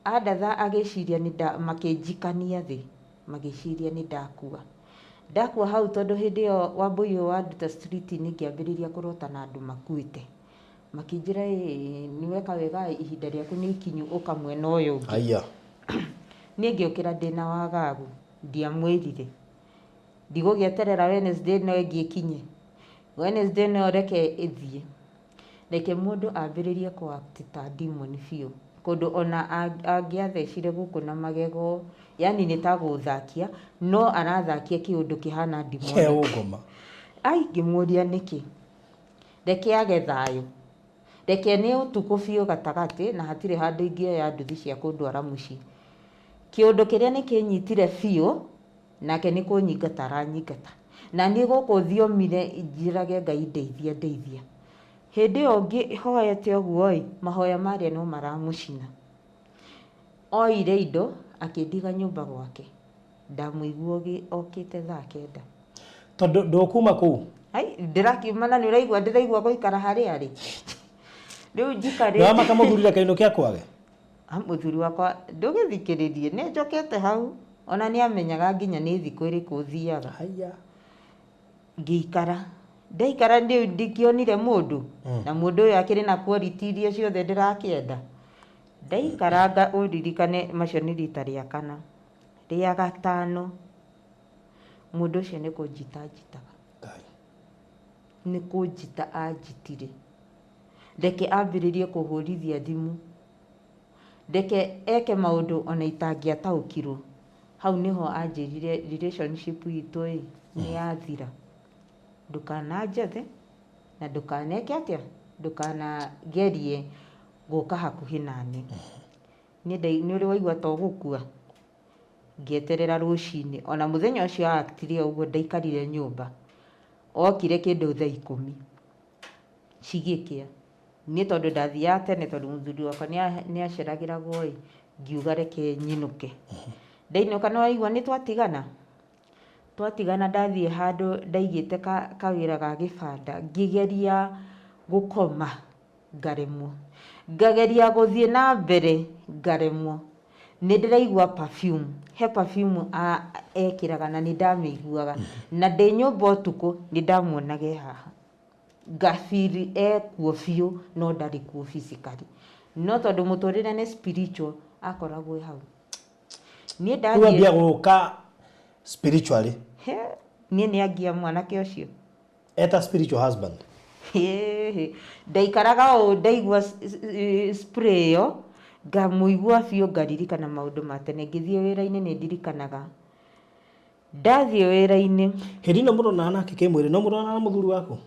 andatha agĩciria nĩ nda makĩnjikania thĩ, magĩciria nĩ ndakua, ndakua hau, tondũ hĩndĩ ĩyo Wambũi ũyũ wanduta street-inĩ ngĩambĩrĩria kũrota na andũ makuĩte, makĩnjĩra ĩ nĩ weka wega, ihinda rĩaku nĩ ikinyu, ũka mwena ũyũ ũngĩ. Aya. Niĩ ngĩũkĩra ndĩna wagagu, ndiamwĩrire, ndigũgĩeterera Wednesday no ĩngĩ ĩkinye, Wednesday no reke ĩthiĩ, reke mũndũ ambĩrĩrie kũ act ta demon biũ, kũndũ ona angĩathecire gũkũ na magego, yani nĩ ta gũthakia no arathakia kĩũndũ kĩhana demonic. He ũngoma. Ai, ngĩmũria nĩkĩ, reke age thayũ, reke nĩ ũtukũ biũ gatagatĩ na hatirĩ handũ ingĩoya nduthi cia kũndwara mũciĩ. Kĩũndũ kĩrĩa nĩ kĩnyitire biũ nake nĩ kũnyingata aranyingata na niĩ gũkũ thiomire njĩrage Ngai ndeithia, ndeithia. Hĩndĩ ĩyo ngĩhoete ũguo ĩ, mahoya marĩa no maramũcina. Oire indo akĩndiga nyũmba gwake, ndamũigua okĩte thaa 9. Tondũ ndũkuma kũu. Ai, ndĩrakiuma na nĩ ũraigua ndĩraigua gũikara harĩa arĩ rĩu njikarĩte. Nĩwamaka mũthuri kainũ kĩa kwage. Ah, mũthuri wakwa ndũgĩthikĩrĩrie, nĩ njokete hau, ona nĩ amenyaga nginya nĩ thikũ ĩrĩkũ thiaga. Haya. Ngĩikara, ndaikara rĩu ndikĩonire mũndũ na mũndũ ũyũ akĩrĩ na quality iria ciothe ndĩrakĩenda. Ndaikaranga, ũririkane macio nĩ rita rĩa kana, rĩa gatano mũndũ ũcio nĩ kũnjita njitaga. Ngai. Nĩ kũnjita anjitire, reke ambĩrĩrie kũhũrithia thimũ, reke eke maũndũ ona itangĩataũkirwo. Hau nĩho anjĩrire relationship itũ ĩ nĩ yathira, ndũkananjethe na ndũkaneke atĩa, ndũkanagerie gũka hakuhĩ nani. Niĩ nĩ ũrĩ waigua ta ũgũkua. Ngĩeterera rũcinĩ. Ona mũthenya ũcio aactire o ũguo ndaikarire nyũmba. Okire kĩndũ thaa 10 cigĩkĩa. Niĩ tondũ ndathiaga tene tondũ mũthuri wakwa nĩ aceragĩragwo ĩ, ngiuga reke nyinũke. Ndainũka nĩ waigua nĩ twatigana. Twatigana ndathiĩ handũ ndaigĩte kawĩra ga gĩbanda, ngĩgeria gũkoma ngaremwo. Ngageria gũthiĩ na mbere ngaremwo. Nĩ ndĩraigua perfume, he perfume ekĩraga na nĩ ndamĩiguaga. Na ndĩ nyũmba ũtukũ nĩ ndamuonaga e haha. Ngabiri ekuo biũ no ndarĩ kuo physically. No tondũ mũtũrĩre nĩ spiritual akoragwo e hau. Niĩ Rĩu ndathiĩ ambia gũka spiritually. He, niĩ nĩ angia mwanake ũcio. Eta spiritual husband. Hĩhĩ. Ndaikaraga ũũ ndaigua spray ĩyo ngamũigua biũ ngaririkana maũndũ ma tene. Ngĩthiĩ wĩra-inĩ nĩ ndirikanaga. Ndathiĩ wĩra-inĩ. Hĩndĩ ĩno mũronana nake kĩmwĩrĩ no mũronana na mũthuri waku?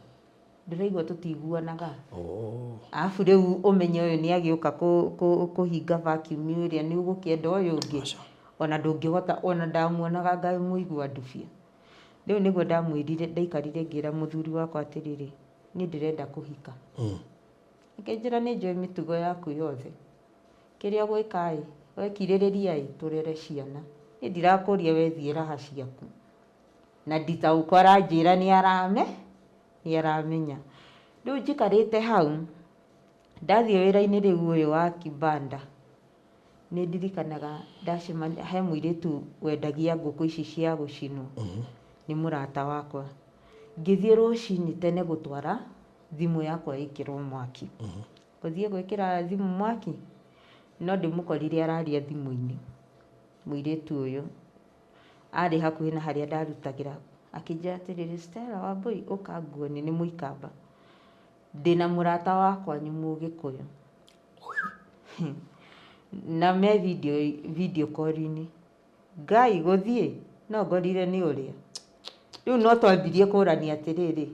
Ndĩraigua tũtiguanaga. Oh. Arabu rĩu ũmenye ũyũ nĩ agĩũka kũhinga vacuum ĩrĩa nĩ ũgũkĩenda ũyũ ũngĩ. Aca. Ona ndũngĩhota, ona ndamuonaga ngamũigua ndubia. Rĩu nĩguo ndamwĩrire, ndaikarire ngĩra mũthuri wakwa atĩrĩrĩ, niĩ ndĩrenda kũhika. Akĩnjĩra nĩ njũĩ mĩtugo yaku yothe. Kĩrĩa ũgwĩka ĩ, wekirĩrĩria ĩ, tũrere ciana. Niĩ ndirakũria wethiĩ raha ciaku. Na nditaũkwo aranjĩra nĩ arame, nĩ aramenya. Rĩu njikarĩte hau, ndathiĩ wĩra-inĩ rĩu ũyũ wa kibanda, nĩ ndirikanaga ndacemania, he mũirĩtu wendagia ngũkũ ici cia gũcinwo. Nĩ mũrata wakwa. Ngĩthiĩ rũcinĩ tene gũtwara thimũ yakwa ĩkĩrwo mwaki. Gũthiĩ gwĩkĩra thimũ mwaki, no ndĩmũkorire araria thimũ-inĩ. Mũirĩtu ũyũ arĩ hakuhĩ na harĩa ndarutagĩra. Akĩnjĩra atĩrĩrĩ, Stella Wambui, ũka nguone, nĩ mũikamba. Ndĩna mũrata wakwa nĩ mũgĩkũyũ. Na me video call-inĩ. Ngai gũthiĩ, no ngorire nĩ ũrĩa. Rĩu no twambirie kũrania atĩrĩrĩ,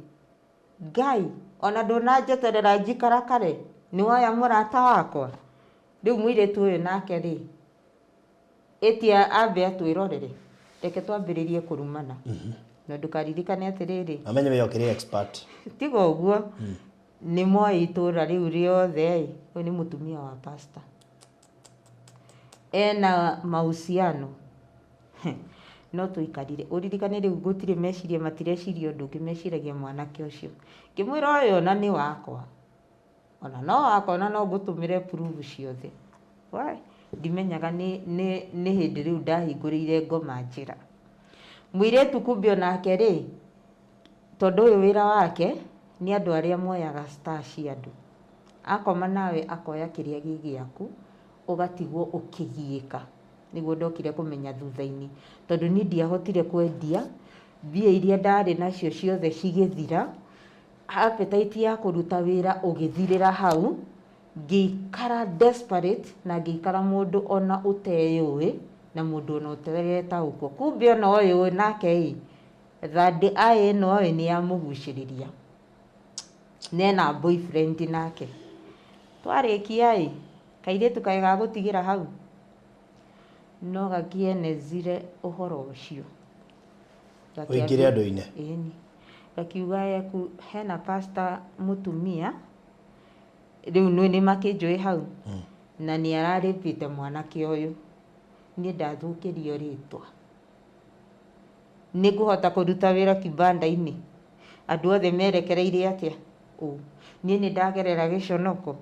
Ngai, ona ndũnanjeterera njikarakare, nĩ woya mũrata wakwa. Rĩu mũirĩtu ũyũ nake rĩ, ĩtia ambe atwĩrorere. Reke twambĩrĩrie kũrumana. Na ndũkaririkane atĩrĩrĩ. Amenye we ũkĩrĩ expert. Tiga ũguo, nĩ moĩ itũra rĩu rĩothe ĩ, ũyũ nĩ mũtumia wa pastor. Ena mahusiano. No tũikarire. Ũririkane rĩu gũtirĩ meciria, matireciria ũndũ ũngĩ, meciragia mwanake ũcio. Ngĩmwĩra ũyũ ona nĩ wakwa. Ona no wakwa, ona no ngũtũmĩre proof ciothe. Wai, ndimenyaga nĩ hĩndĩ rĩu ndahingũrĩire ngoma njĩra. Mũirĩtu kumbe onake rĩ, tondũ ũyũ wĩra wake nĩ andũ arĩa moyaga star cia andũ. Akoma nawe akoya kĩrĩa gĩ gĩaku, ũgatigwo ũkĩgiĩka. Nĩguo ndokire kũmenya thutha-inĩ. Tondũ niĩ ndiahotire kwendia, mbia iria ndarĩ nacio ciothe cigĩthira, appetite ya kũruta wĩra ũgĩthirĩra hau, ngĩikara desperate na ngĩikara mũndũ ona ũteyũĩ na mũndũ ona ũtaretaũkwo. Kumbe ona ũyũ nake ĩ, third eye ĩno ĩ nĩ yamũgucĩrĩria. Nena boyfriend nake. Twarĩkia ĩ, kairĩtu kaĩ gagũtigĩra hau. No gakĩenezire ũhoro ũcio. Ũingĩre andũ-inĩ. Ĩni. Gakiuga eku hena pastor mũtumia, rĩu nĩ makĩnjũĩ hau. Na nĩ ararĩpĩte mwanake ũyũ. Niĩ ndathũkĩrio rĩtwa. Nĩ ngũhota kũruta wĩra kibanda-inĩ. Andũ othe merekereire atĩa? Ũũ. Niĩ nĩ ndagerera gĩconoko.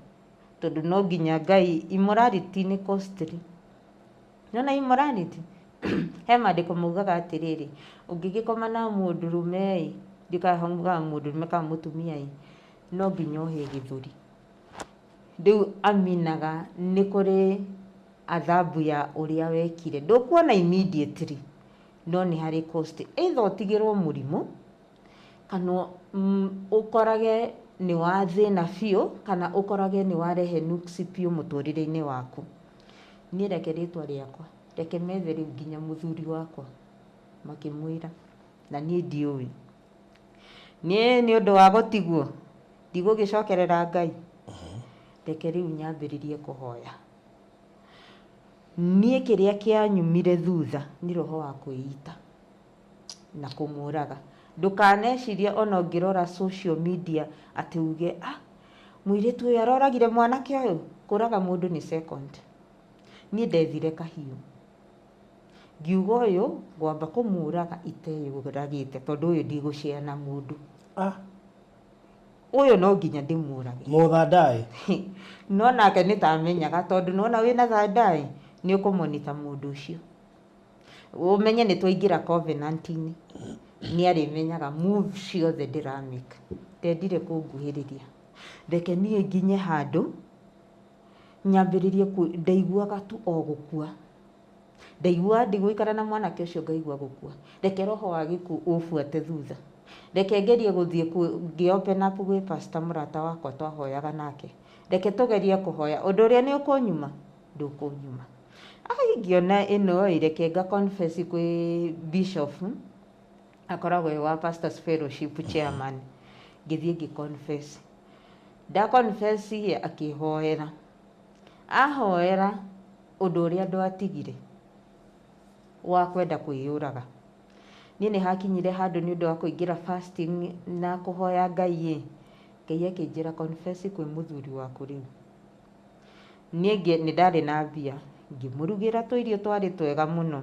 Tondũ no nginya Ngai, immorality nĩ costly. Nĩwona immorality? He maandĩko maugaga atĩrĩrĩ, ũngĩgĩkoma na mũndũrũme ĩ, ndikaugaga mũndũrũme kana mũtumia ĩ, no nginya ũhĩe gĩthũri. Rĩu aminaga nĩ kũrĩ adhabu ya ũrĩa wekire. Ndũkuona immediately, no nĩ harĩ cost. Either ũtigĩrwo mũrimũ, kana ũkorage nĩ wathĩna biũ, kana ũkorage nĩ warehe nuksi biũ mũtũrĩre-inĩ waku. Niĩ reke rĩtwa rĩakwa, reke methe rĩu nginya mũthuri wakwa, makĩmwĩra, na niĩ ndiũĩ. Niĩ nĩ ũndũ wa gũtigwo, ndigũgĩcokerera Ngai. Reke rĩu nyambĩrĩrie kũhoya. Niĩ kĩrĩa kĩanyumire thutha nĩ roho wa kwĩita na kũmũraga. Ndũkanecirie ona ũngĩrora social media atĩ uge, ah, mũirĩtu ũyũ aroragire mwanake ũyũ. Kũraga mũndũ nĩ second. Niĩ ndethire kahiũ. Ngiuga ũyũ ngwamba kũmũraga iteyũragĩte tondũ ũyũ ndigũshare na mũndũ. Ah. Ũyũ no nginya ndĩmũrage. Mũthandaĩ. No nake nĩ tamenyaga tondũ nĩwona wĩna thandaĩ nĩ ũkũmonita mũndũ ũcio. Ũmenye nĩ twaingĩra covenant-inĩ. Nĩ arĩmenyaga move ciothe ndĩramĩka. Ndendire kũnguhĩrĩria. Reke niĩ nginye handũ nyambĩrĩrie ndaiguaga tu o gũkua. Ndaiguaga ndigũikara na mwanake ũcio ngaigua gũkua. Reke roho wa gĩkuũ ũbuate thutha. Reke ngerie gũthiĩ ngĩ open up gwĩ pastor mũrata wakwa twahoyaga nake. Reke tũgerie kũhoya. Ũndũ ũrĩa nĩ ũkũnyuma? Ndũkũnyuma. Ai ngĩona ĩno ĩ, reke nga confess kwĩ bishop, akoragwo e wa pastors fellowship chairman. Ngĩthiĩ ngĩ confess. Nda confess ĩ, akĩhoera. Ahoera ũndũ ũrĩa ndwatigire wa kwenda kwĩyũraga. Niĩ nĩ hakinyire handũ nĩ ũndũ wa kũingĩra fasting na kũhoya Ngai ĩ, Ngai akĩnjĩra confess kwĩ mũthuri waku rĩu. Niĩ nĩ ndarĩ na mbia, ngĩmũrugĩra tũirio twarĩ twega mũno.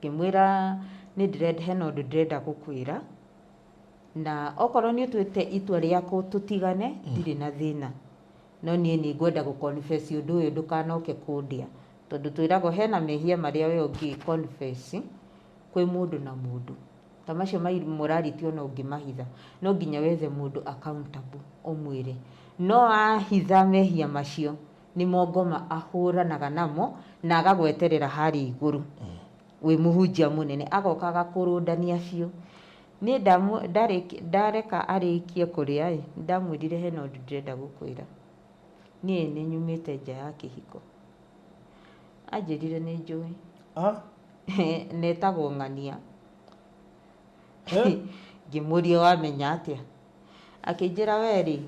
Ngĩmwĩra nĩ ndĩrenda hena ũndũ ndĩrenda gũkwĩra, na okorwo nĩ ũtuĩte itua rĩa tũtigane, ndirĩ na thĩna. No niĩ nĩ ngwenda gũ confess ũndũ ũyũ ndũkanoke kũndĩa. Tondũ twĩragwo hena mehia marĩa we ũngĩ confess kwĩ mũndũ na mũndũ. Ta macio ma immorality ona ũngĩmahitha, no nginya wethe mũndũ accountable ũmwĩre. No wahitha mehia macio, nĩmo ngoma ahũranaga namo na agagweterera harĩa igũrũ. Wĩ mũhunjia mũnene, agoka agakũrũndania biũ. Niĩ ndareka arĩkie kũrĩa ĩ, ndamwĩrire hena ũndũ ndĩrenda gũkwĩra. Niĩ nĩ nyumĩte nja ya kĩhiko. Anjĩrire nĩ njũĩ. Ah? Na etagwo Ng'ania. Ngĩmũria wamenya atĩa? Akĩnjĩra we rĩ,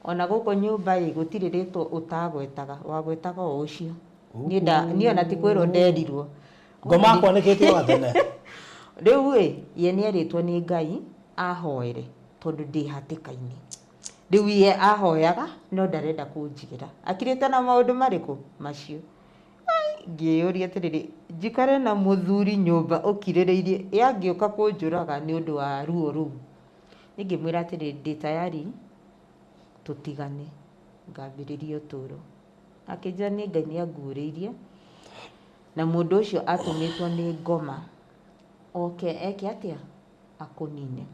ona gũkũ nyũmba ĩ, gũtirĩ rĩtwa ũtagwetaga, wagwetaga o ũcio. Niĩ ona ti kwĩrwo nderirwo. Ngoma akwanĩkĩte wa tene. Rĩu ĩ, ye nĩ erĩtwo nĩ Ngai ahoere tondũ ndĩ hatĩka-inĩ. Rĩu ye ahoyaga no ndarenda kũnjĩra. Akirĩte na maũndũ marĩkũ? Macio. Ai, ngĩyũria atĩrĩrĩ, njikare na mũthuri nyũmba ũkirĩrĩirie, ye angĩũka kũnjũraga nĩ ũndũ wa ruo rũu. Niĩ ngĩmwĩra atĩrĩrĩ, ndĩ tayari tũtigane, ngambĩrĩria ũtũũro. Akĩnjĩra nĩ Ngai nĩ anguũrĩirie, na mũndũ ũcio atũmĩtwo nĩ ngoma oke eke atĩa? Akũnine.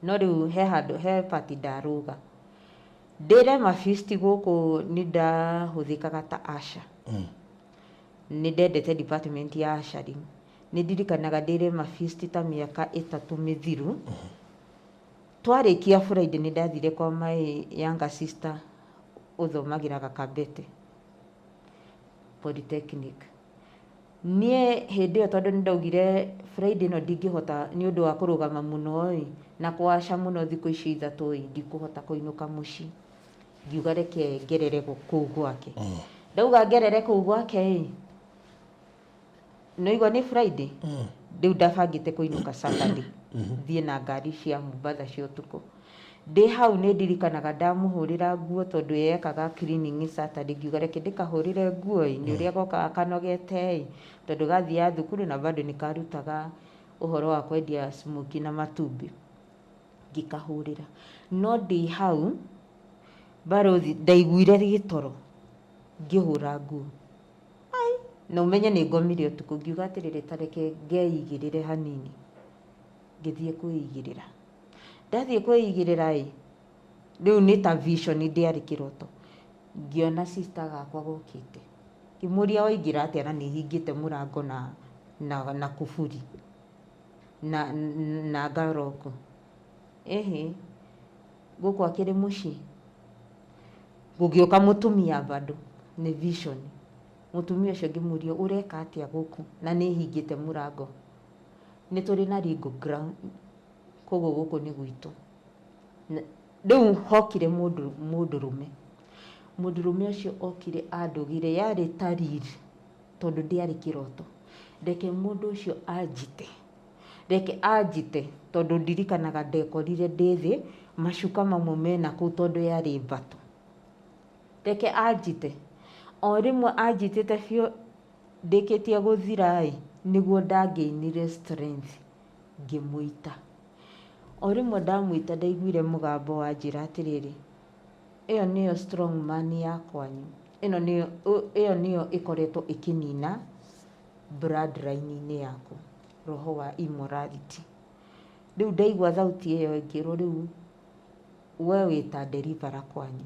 No rĩu he handũ, he part ndarũga. Ndĩre mabisti gũkũ nĩ ndahũthĩkaga ta usher. Nĩ ndendete department ya ushering. Nĩ ndirikanaga ndĩre mabisti ta mĩaka 3 mĩthiru. Twarĩkia Friday nĩ ndathire kwa my younger sister ũthomagĩra Gakabete Polytechnic. Niĩ hĩndĩ ĩyo tondũ nĩ ndaugire Friday ĩno ndingĩhota nĩ ũndũ wa kũrũgama mũno ĩ, na kũaca mũno thikũ icio 3 ĩ, ndikũhota kũinũka mũciĩ. Ngiuga reke ngerere kũu gwake. Ndauga ngerere kũu gwake ĩ, nĩwaigua nĩ Friday? Rĩu ndabangĩte kũinũka Saturday. Thiĩ na ngari cia Mombatha cia ũtukũ. Ndĩ hau nĩ ndirikanaga ndamũhũrĩra nguo tondũ ye ekaga cleaning Saturday, ngiuga reke ndĩkahũrĩre nguo ĩ, nĩ ũrĩa gokaga kanogete ĩ, tondũ gathiaga thukuru na bado nĩ karutaga ũhoro wa kwendia smokie na matumbĩ. Ngĩkahũrĩra. No ndĩ hau, barũthi ndaiguire gĩtoro ngĩhũra nguo. Ai, na ũmenye nĩ ngomire ũtukũ, ngiuga atĩrĩrĩ, ta reke ngeigĩrĩre hanini. Ngĩthiĩ kwĩigĩrĩra. Ndathiĩ kwĩigĩrĩra ĩ, rĩu nĩ ta vision ndĩarĩ kĩroto. Ngĩona sister gakwa gokĩte. Ngĩmũria waingĩra atĩa na nĩ hingĩte mũrango na kuburi na ngaroko. Ĩhĩ, gũkũ akĩrĩ mũciĩ. Gũgĩũka mũtumia bado, nĩ vision. Mũtumia ũcio ngĩmũria ũreka atĩa gũkũ na nĩ hingĩte mũrango. Nĩ tũrĩ na legal ground, koguo gũkũ nĩ gwitũ. Rĩu hokire mũndũrũme. Mũndũrũme ũcio okire andũgire, yarĩ ta reel. Tondũ ndĩarĩ kĩroto. Reke mũndũ ũcio anjite. Reke anjite tondũ ndirikanaga ndekorire ndĩ thĩ macuka mamwe mena kũu tondũ yarĩ mbatũ. Reke anjite. O rĩmwe anjitĩte biũ ndĩkĩtie gũthira ĩ, nĩguo ndangĩinire strength ngĩmũita. O rĩmwe ndamũita ndaiguire mũgambo wanjĩra atĩrĩrĩ, ĩyo nĩyo strong man ya kwanyu. Ĩno nĩyo, ĩyo nĩyo ĩkoretwo ĩkĩnina bloodline-inĩ yaku, roho wa immorality. Rĩu ndaigua thauti ĩyo ngĩrwo rĩu we wĩta deliverer kwanyu.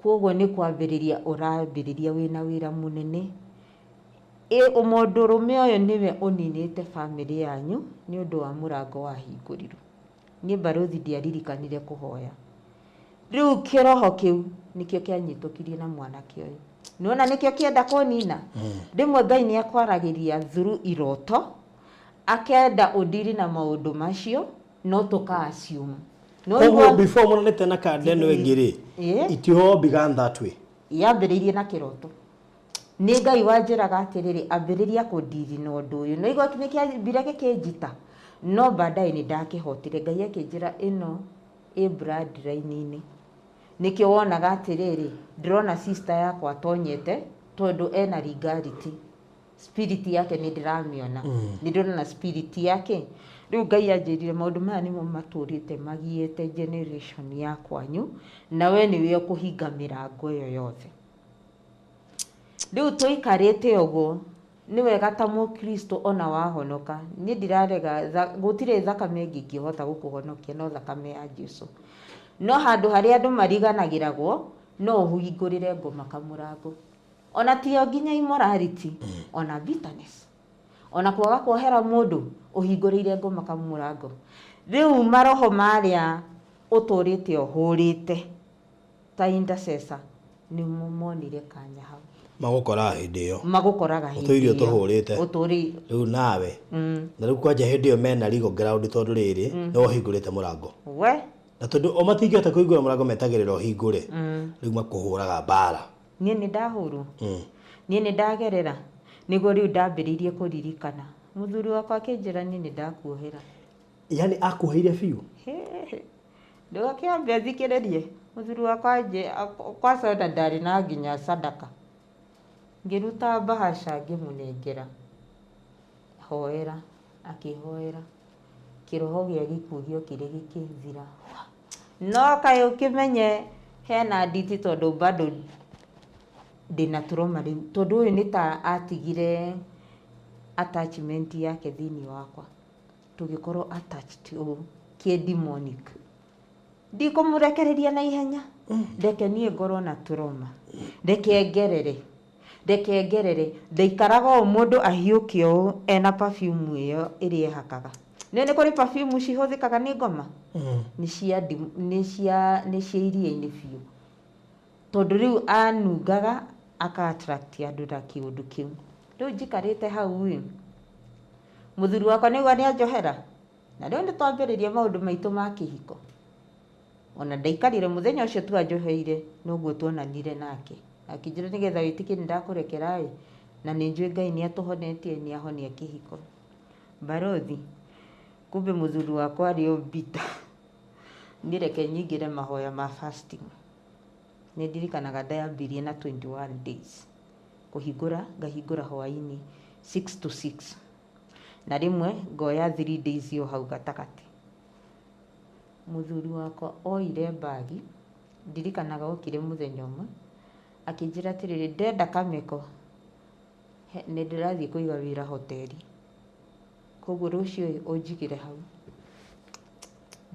Koguo nĩ kwambĩrĩria ũrambĩrĩria wĩna wĩra mũnene. Ĩ mũndũrũme ũyũ nĩwe ũninĩte bamĩrĩ yanyu nĩ ũndũ wa mũrango wahingũrirwo. Niĩ barũthi ndiaririkanire kũhoya. Rĩu kĩroho kĩu nĩkĩo kĩanyitũkirie na mwanake ũyũ. Nĩwona nĩkĩo kĩenda kũnina. Rĩmwe Ngai nĩ akwaragĩria through iroto, akenda ũndiri na maũndũ macio, no tũka assume. No Koguo igua- before monanĩte na kanda ĩno ĩngĩ rĩ, it all began that way. Yambĩrĩirie na kĩroto. Nĩ Ngai wanjĩraga atĩrĩrĩ, ambĩrĩria kũndiri na ũndũ ũyũ. No igua nĩ kĩambire gĩkĩnjita, no baadaye nĩ ndakĩhotire. Ngai akĩnjĩra ĩno ĩ bloodline-inĩ. Nĩkĩo wonaga atĩrĩrĩ, ndĩrona sister yakwa atonyete tondũ ena legality. Spirit yake nĩ ndĩramĩona. Nĩ ndĩrona spirit yake. Rĩu Ngai anjĩrire maũndũ maya nĩmo matũrĩte magiĩte generation ya kwanyu, na we nĩwe ũkũhinga mĩrango ĩyo yothe. Rĩu tũikarĩte ũguo, nĩ wega ta mũkristo ona wahonoka. Niĩ ndirarega, gũtirĩ thakame ĩngĩ ĩngĩhota gũkũhonokia no thakame ya Jesu. No handũ harĩa andũ mariganagĩragwo, no ũhingũrĩre ngoma kamũrango. Ona tiyo nginya immorality, ona bitterness. Ona kwaga kuohera mũndũ, ũhingũrĩire ngoma kamũrango. Rĩu maroho marĩa ũtũrĩte ũhũrĩte ta intercessor, nĩmo monire kanya hau. Magũkoraga hĩndĩ ĩyo. Magũkoraga hĩndĩ Ũtũire ĩyo. ũtũhũrĩte. Ũtũrĩ. Rĩu nawe. Na rĩu kwanja hĩndĩ ĩyo mena legal ground tondũ rĩrĩ, nĩwe ũhingũrĩte mũrango. We. Na tondũ o matingĩhota kũhingũra mũrango metagĩrĩra ũhingũre. Rĩu makũhũraga mbara. Niĩ nĩ ndahũrwo. Niĩ nĩ ndagerera. Nĩguo rĩu ndambĩrĩirie kũririkana. Mũthuri wakwa akĩnjĩra niĩ nĩ ndakuohera. Yaani akuoheire biũ? Ndũgakĩambe thikĩrĩrie. Mũthuri wakwa kwanza ona ndarĩ na nginya sadaka. Ngĩruta bahasha ngĩmũnengera. Hoera, akĩhoera. Kĩroho gĩa gĩkuũ gĩokire gĩkĩthira. No kaĩ ũkĩmenye hena nditi tondũ bado ndĩna trauma rĩu. Tondũ ũyũ nĩ ta atigire attachment yake thĩinĩ wakwa. Tũgĩkorwo attached ũũ, kĩ demonic. Ndikũmũrekereria na ihenya. Reke niĩ ngorwo na trauma. Reke ngerere. Reke ngerere. Ndaikaraga ũũ mũndũ ahiũke ũũ ena perfume ĩyo ĩrĩa ehakaga. Nĩ nĩ kũrĩ perfume cihũthĩkaga nĩ ngoma? Nĩ cia nĩ cia, nĩ cia iria-inĩ biũ. Tondũ rĩu anungaga aka attract andũ na kĩũndũ kĩu. Rĩu njikarĩte hau ĩ, mũthuri wakwa nĩguo nĩ anjohera. Na rĩu nĩ twambĩrĩria maũndũ maitũ ma kĩhiko. Ona ndaikarire mũthenya ũcio tu anjoheire noguo tuonanire nake. Akĩnjĩra nĩgetha wĩtĩkie nĩ ndakũrekera ĩ, na nĩ njũĩ Ngai nĩ atũhonetie nĩ ahonia kĩhiko. Barothi, kumbe mũthuri wakwa arĩ o bitter. Niĩ reke nyingĩre mahoya ma fasting. Nĩ ndirikanaga ndayambirie na 21 days. Kũhingũra, ngahingũra hwaĩ-inĩ 6 to 6. Na rĩmwe ngoya 3 days o hau gatagatĩ. Mũthuri wakwa oire mbagi, ndirikanaga okire mũthenya ũmwe, akĩnjĩra atĩrĩrĩ, ndenda kameko, nĩ ndĩrathiĩ kũiga wĩra hoteli. Koguo rũciũ ũnjigĩre hau.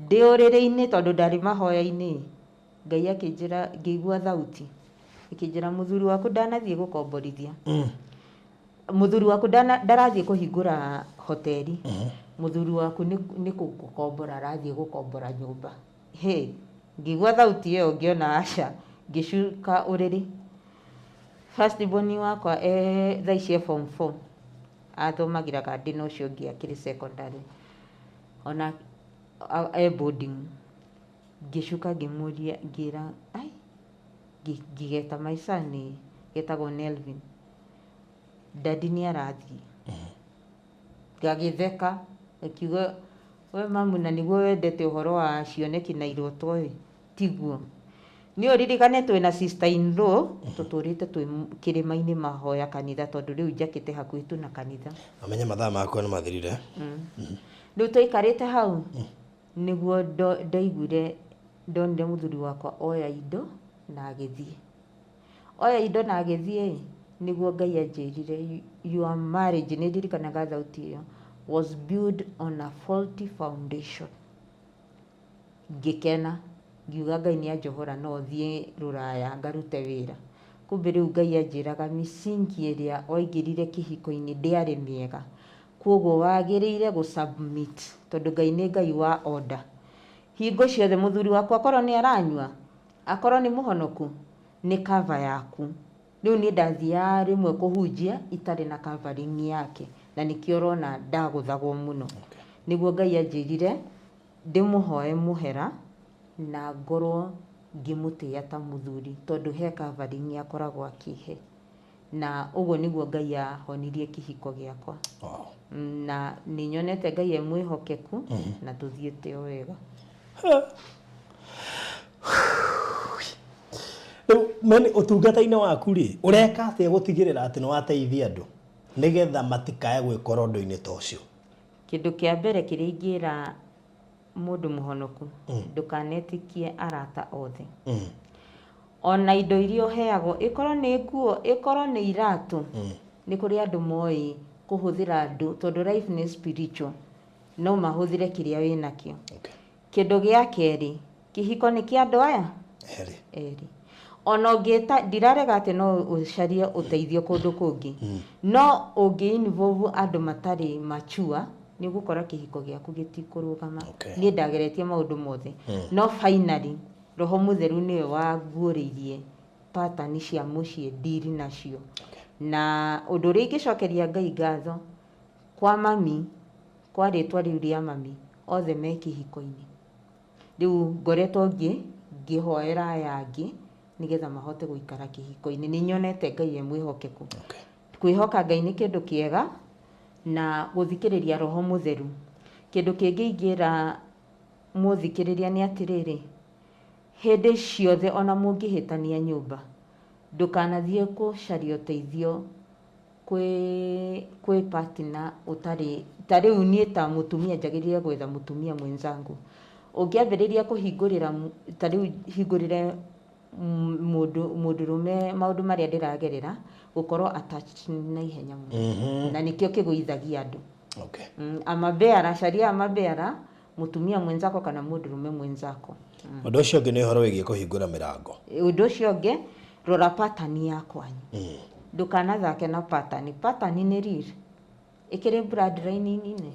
Ndĩ ũrĩrĩ-inĩ tondũ ndarĩ mahoya-inĩ, Ngai akĩnjĩra, ngĩigua thauti, ĩkĩnjĩra mũthuri waku ndanathiĩ gũkomborithia. Mũthuri waku ndarathiĩ kũhingũra hoteli. Mũthuri waku nĩ gũkombora arathiĩ gũkombora nyũmba. Hĩ, ngĩigua thauti ĩyo ngĩona aca, ngĩcuka ũrĩrĩ. First born wakwa thaa ici e form 4. Athomagĩra kandi na ũcio ũngĩ akĩrĩ secondary. Ona e boarding. Ngĩcuka ngĩmũria, ngĩra, ai, ngĩgeta my son getagwo Nelvin. Daddy nĩ arathiĩ. Ngagĩtheka, ngakiuga we mamu na nĩguo wendete ũhoro wa cioneki na iroto ĩ, tiguo? Niĩ ũririkane twĩna sister in law, tũtũrĩte twĩ kĩrĩma-inĩ mahoya kanitha tondũ rĩu njakĩte hakuhĩ tu na kanitha. Amenye mathaa makwa nĩ mathirire. Rĩu twaikarĩte hau, nĩguo ndaiguire, ndonire mũthuri wakwa oya indo na agĩthiĩ. Oya indo na agĩthiĩ-ĩ, nĩguo Ngai anjĩrire your marriage, nĩ ndirikanaga thauti ĩyo, was built on a faulty foundation. Ngĩkena, ngiuga Ngai nĩ anjohora no thiĩ rũraya ngarute wĩra. Kumbe rĩu Ngai anjĩraga misingi ĩrĩa waingĩrire kĩhiko-inĩ ndĩarĩ mĩega. Kwoguo wagĩrĩire gũ submit tondũ Ngai nĩ Ngai wa order. Hingo ciothe mũthuri waku akorwo nĩ aranyua, Akorwo nĩ mũhonoku, nĩ cover yaku. Rĩu niĩ ndathiaga rĩmwe kũhunjia itarĩ na covering yake, na nĩkĩo ũrona ndagũthagwo mũno. Nĩguo Ngai anjĩrire ndĩmũhoe mũhera na ngorwo ngĩmũtĩĩa ta mũthuri tondũ he covering akoragwo akĩhe. Na ũguo nĩguo Ngai ahonirie kĩhiko gĩakwa. Na nĩ nyonete Ngai e mwĩhokeku na tũthiĩte o wega. Rĩu meni ũtungata-inĩ waku rĩ, ũreka atĩa gũtigĩrĩra atĩ nĩ wateithia andũ nĩgetha matikae gwĩkora ũndũ-inĩ ta ũcio? Kĩndũ kĩa mbere kĩrĩa ingĩra mũndũ mũhonoku, ndũkanetĩkie arata othe. Ona indo iria ũheagwo, ĩkorwo nĩ nguo, ĩkorwo nĩ iratũ, nĩ kũrĩ andũ moĩ kũhũthĩra andũ, tondũ life nĩ spiritual, no mahũthĩre kĩrĩa wĩnakĩo. Kĩndũ gĩa kerĩ, kĩhiko nĩ kĩa andũ aya Erĩ. Erĩ. Ona ũngĩta, ndirarega atĩ no ũcarie ũteithio kũndũ kũngĩ, no ũngĩ involve andũ matarĩ mature, nĩ ũgũkora kĩhiko gĩaku gĩtikũrũgama. Niĩ ndageretie maũndũ mothe, no finally Roho Mũtheru nĩwe wanguũrĩirie pattern cia mũciĩ deal nacio. Na ũndũ ũrĩa ingĩcokeria Ngai ngatho, kwa mami, kwa rĩtwa rĩu rĩa mami, othe me kĩhiko-inĩ. Rĩu ngoretwo ngĩhoera aya angĩ nĩgetha mahote gũikara kĩhiko-inĩ. Nĩ nyonete Ngai e mwĩhokeku. Kwĩhoka Ngai nĩ kĩndũ kĩega na gũthikĩrĩria Roho Mũtheru. Kĩndũ kĩngĩ ingĩra mũthikĩrĩria nĩ atĩrĩrĩ, hĩndĩ ciothe ona mũngĩhĩtania nyũmba, ndũkanathiĩ gũcaria ũteithio kwĩ kwĩ partner ũtarĩ, ta rĩu niĩ ta mũtumia njagĩrĩire gwetha mũtumia mwenzangu. Ũngĩambĩrĩria kũhingũrĩra ta rĩu hingũrĩre mũndũ mũndũrũme maũndũ marĩa ndĩragerera, gũkorwo attached na ihenya mũno. Na nĩkĩo kĩgũithagia andũ. Amabeara, caria amabeara, mũtumia mwenzako kana mũndũrũme mwenzako. Ũndũ ũcio ũngĩ nĩ ũhoro wĩgiĩ kũhingũra mĩrango. Ũndũ ũcio ũngĩ, rora pattern ya kwanyu. Ndũkanathake na pattern. Pattern nĩ real. Ĩkĩrĩ bloodline-inĩ.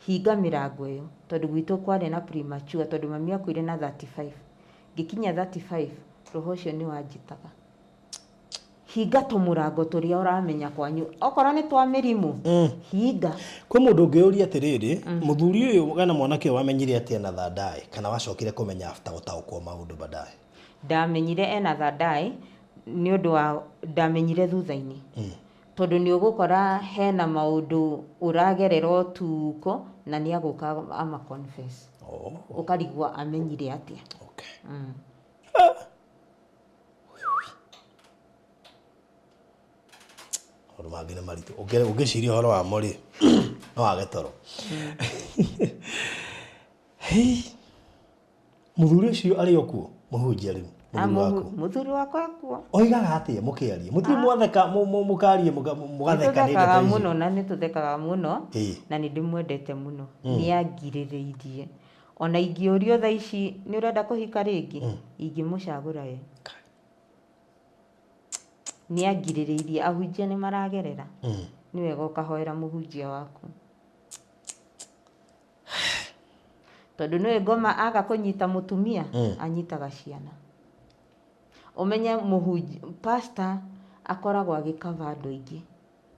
Hinga mĩrango ĩyo tondũ gwitũ kwarĩ na premature tondũ mami akuire na 35. Ngĩkinyia 35, roho ũcio nĩ wanjĩtaga. Hinga tũmũrango tũrĩa ũramenya kwanyu. Okorwo nĩ twa mĩrimũ, hinga. Kwĩ mũndũ ũngĩũria atĩrĩrĩ, mũthuri ũyũ kana mwanake ũyũ wamenyire atĩ ena third eye kana wacokire kũmenya after gũtaũkwo maũndũ baadaye? Ndamenyire ena third eye nĩ ũndũ wa ndamenyire thutha-inĩ. Tondũ nĩ ũgũkora hena maũndũ ũragerera ũtukũ na nĩ agũka ama confess. Ũkarigwo amenyire atĩa. Maũndũ mangĩ nĩ maritũ. Ũngĩciria ũhoro wamo rĩ, no wage toro. Hei, mũthuri ũcio arĩ o kuo, mũhunjia rĩu, mũthuri waku? Mũthuri wakwa ekuo. Oigaga atĩa mũkĩaria? Mũtirĩ mwatheka, mũkaria mũgatheka nĩ ndeto icio? Mũno na nĩ tũthekaga mũno na nĩ ndĩmwendete mũno. Nĩ angirĩrĩirie. Ona ingĩũrio thaa ici nĩ ũrenda kũhika rĩngĩ, ingĩmũcagũra we. Nĩ angirĩrĩirie, ahunjia nĩ maragerera. Nĩ wega ũkahoera mũhunjia waku. Tondũ nĩũĩ ngoma aga kũnyita mũtumia, anyitaga ciana. Ũmenye mũhunjia, pastor akoragwo agĩkaba andũ aingĩ.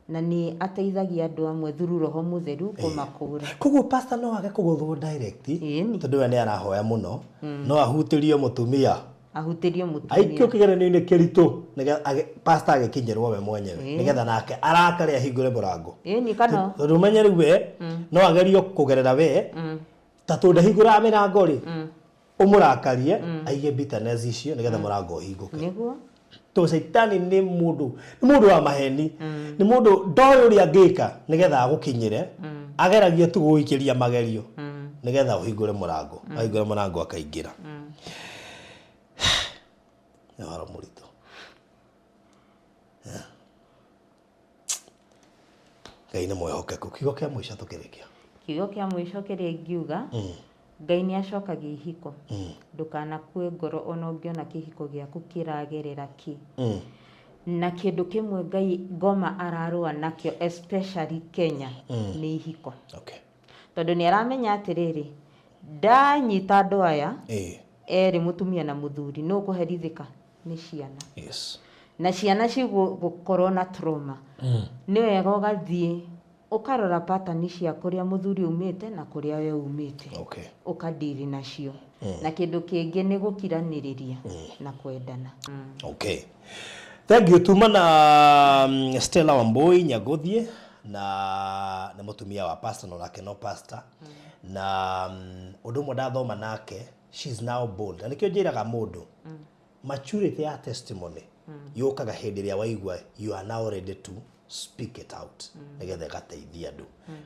Na nĩ ateithagia andũ amwe through Roho Mũtheru kũmakũra. Koguo pastor no age kũgũthwo direct, Ĩni. tondũ we nĩ arahoya mũno, no ahutĩrio mũtumia. Ahutĩrio mũtumia. Aikio kĩgeranio-inĩ kĩritũ nĩgetha pastor agĩkinyĩrwo we mwenyewe, nĩgetha nake arakare ahingũre mũrango. Ĩni kana Tondũ ũmenye rĩu we no agerio kũgerera we, ta tondũ ndahingũraga mĩrango rĩ, ũmũrakarie, aige bitterness icio nĩgetha mũrango ũhingũke. Nĩguo. Tondũ caitani nĩ mũndũ wa maheni, nĩ mũndũ ndoĩ ũrĩa angĩka nĩgetha agũkinyĩre. Ageragia tu gũgũikĩria magerio nĩgetha ũhingũre mũrango. Ahingũre mũrango akaingĩra. Nĩ ũhoro mũritũ. Yeah. Ngai nĩ mwĩhokeku. Kiugo kĩa mũico tũkĩrĩkia. Kiugo kĩa mũico kĩrĩa ingiuga, Ngai nĩ acokagia ihiko. Ndũkanakue ngoro ona ũngĩona kĩhiko gĩaku kĩragerera kĩ. Na kĩndũ kĩmwe Ngai ngoma ararũa nakĩo, especially Kenya, nĩ ihiko. Tondũ nĩ aramenya atĩrĩrĩ, ndanyita andũ aya erĩ, mũtumia na mũthuri, nũ ũkũherithĩka? Nĩ ciana. Na ciana cigũkorwo na trauma. Nĩ wega ũgathiĩ ũkarora pattern cia kũrĩa mũthuri umĩte na kũrĩa we umĩte, ũkadiri nacio. Na kĩndũ kĩngĩ nĩ gũkiranĩrĩria na kwendana. Okay. Thank you. Tuma na Stella Wambui Nyaguthie, na nĩ mũtumia wa pastor, no nake no pastor. Na ũndũ ũmwe ndathoma nake, she's now bold. Na nĩkĩo njĩraga mũndũ, maturity ya testimony yũkaga hĩndĩ ĩrĩa waigua you are now ready to speak it out nĩgetha ĩgateithia andũ.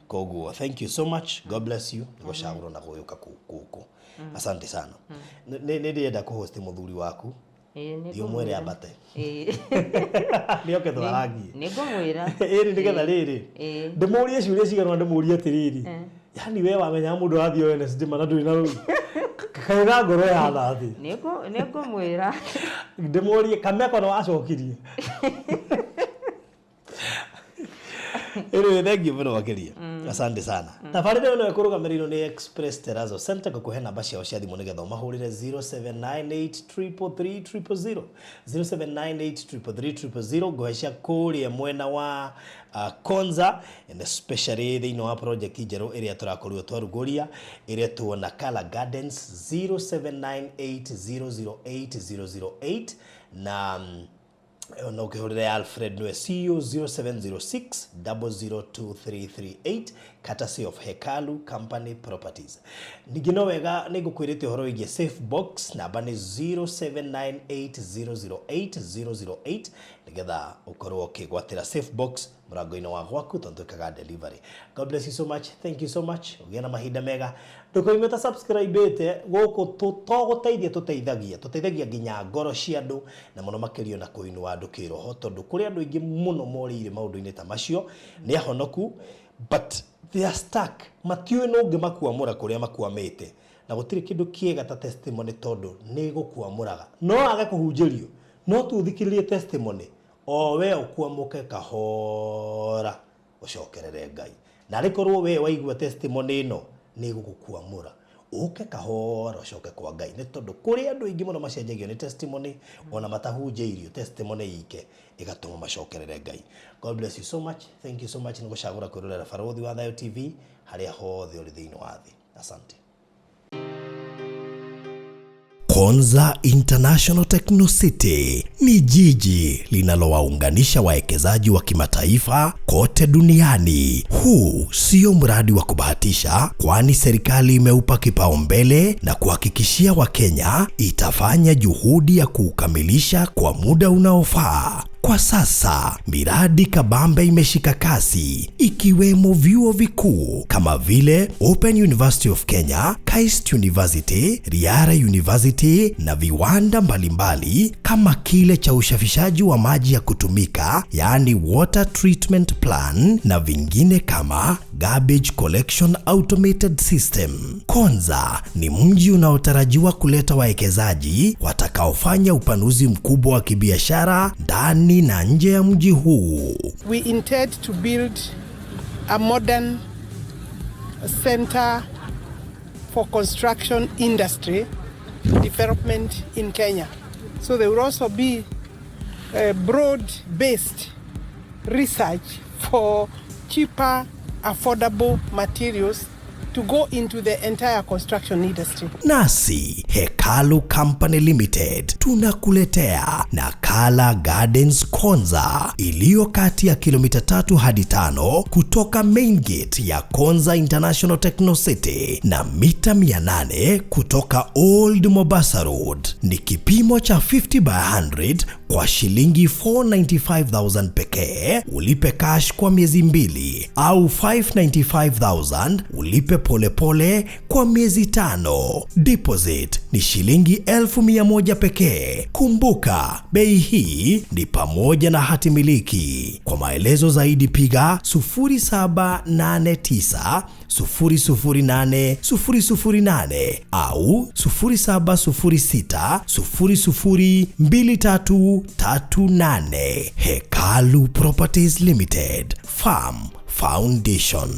Koguo thank you so much, God bless you nĩ gũcagũrwo na gũgĩũka gũkũ. Asante sana. Nĩ ndĩrenda kũhost mũthuri waku. Ĩĩ, nĩ Thiĩ ũmwĩre ngũmwĩra. ambate. Ĩĩ. Nĩoke twarangie. Nĩ ngũmwĩra. Ĩrĩ nĩgetha rĩrĩ, ndĩmũrie ciũria cigana, ndĩmũrie atĩrĩrĩ, yani we wamenya mũndũ arathiĩ Wednesday mana ndũrĩ na rũu kaĩ na ngoro yahana atĩ? Nĩ ngũmwĩra. Ndĩmũrie kameko no acokirie. Anyway, thank you mũno makĩria, asante sana. Tabarĩra ĩno ĩkũrũgamĩrĩirwo nĩ Express Terrazzo Center. Ngũkũhe namba ciao cia thimũ nĩgetha ũmahũrĩre: 0798 333 000, 0798 333 000. Ngũhe cia kũrĩa mwena wa Konza, and especially thĩinĩ wa project njerũ ĩrĩa tũrakorirwo twarugũria ĩretwo Nakala Gardens, 0798 008 008. Na no ũkĩhũrĩre Alfred, nĩwe CEO, 0706 002338, courtesy of Hekalu Company Properties. Ningĩ no wega nĩ ngũkwĩrĩte ũhoro wĩgiĩ Safe Box, namba nĩ 0798 008 008, nĩgetha ũkorwo ũkĩgwatĩra Safe Box mũrango-inĩ wa gwaku, tondũ twĩkaga delivery. God bless you so much, thank you so much. Ũgĩe na mahinda mega. Ndũkoime ta subscribe-ĩte gũkũ. To gũteithia tũteithagia, tũteithagia nginya ngoro cia andũ, na mũno makĩria na kũinua andũ kĩroho, tondũ kũrĩ andũ aingĩ mũno morĩire maũndũ-inĩ ta macio, nĩ ahonoku but they are stuck, matiũĩ nũ ũngĩmakwamũra kũrĩa makwamĩte. Na gũtirĩ kĩndũ kĩega ta testimony, tondũ nĩ gũkwamũraga. No age kũhunjĩrio, no tu ũthikĩrĩrie testimony, o we ũkwamũke kahora ũcokerere Ngai. Na arĩ korwo we waigua testimony ĩno nĩ ĩgũgũkwamũra ũke kahora ũcoke kwa Ngai, nĩ tondũ kũrĩ andũ aingĩ mũno macenjagio nĩ testimony ona matahunjĩirio. Testimony ike ĩgatũma macokerere Ngai. God bless you so much, thank you so much nĩ gũcagũra kwĩrorera Barũthi wa Thayũ TV harĩa hothe ũrĩ thĩinĩ wa thĩ. Asante. Konza International Techno City ni jiji linalowaunganisha wawekezaji wa kimataifa kote duniani. Huu sio mradi wa kubahatisha, kwani serikali imeupa kipaumbele na kuhakikishia Wakenya itafanya juhudi ya kuukamilisha kwa muda unaofaa. Kwa sasa miradi kabambe imeshika kasi, ikiwemo vyuo vikuu kama vile Open University of Kenya, KAIST University, Riara University na viwanda mbalimbali kama kile cha usafishaji wa maji ya kutumika, yaani water treatment plant, na vingine kama garbage collection automated system. Konza ni mji unaotarajiwa kuleta wawekezaji watakaofanya upanuzi mkubwa wa kibiashara ndani na nje ya mji huu. We intend to build a modern center for construction industry development in Kenya. So there will also be a broad-based research for cheaper, affordable materials to go into the entire construction industry. Nasi Hekalu Hekalu Company Limited tunakuletea Nakala Gardens Konza iliyo kati ya kilomita 3 hadi 5 kutoka main gate ya Konza International Techno City na mita 800 kutoka Old Mombasa Road. Ni kipimo cha 50 by 100 kwa shilingi 495,000 pekee, ulipe cash kwa miezi 2, au 595,000 ulipe polepole kwa miezi 5. Deposit ni shilingi 100,000 pekee. Kumbuka, bei hii ni pamoja na hati miliki. Kwa maelezo zaidi piga 0789 008 008 au 0706 002338. Hekalu Properties Limited, Farm Foundation.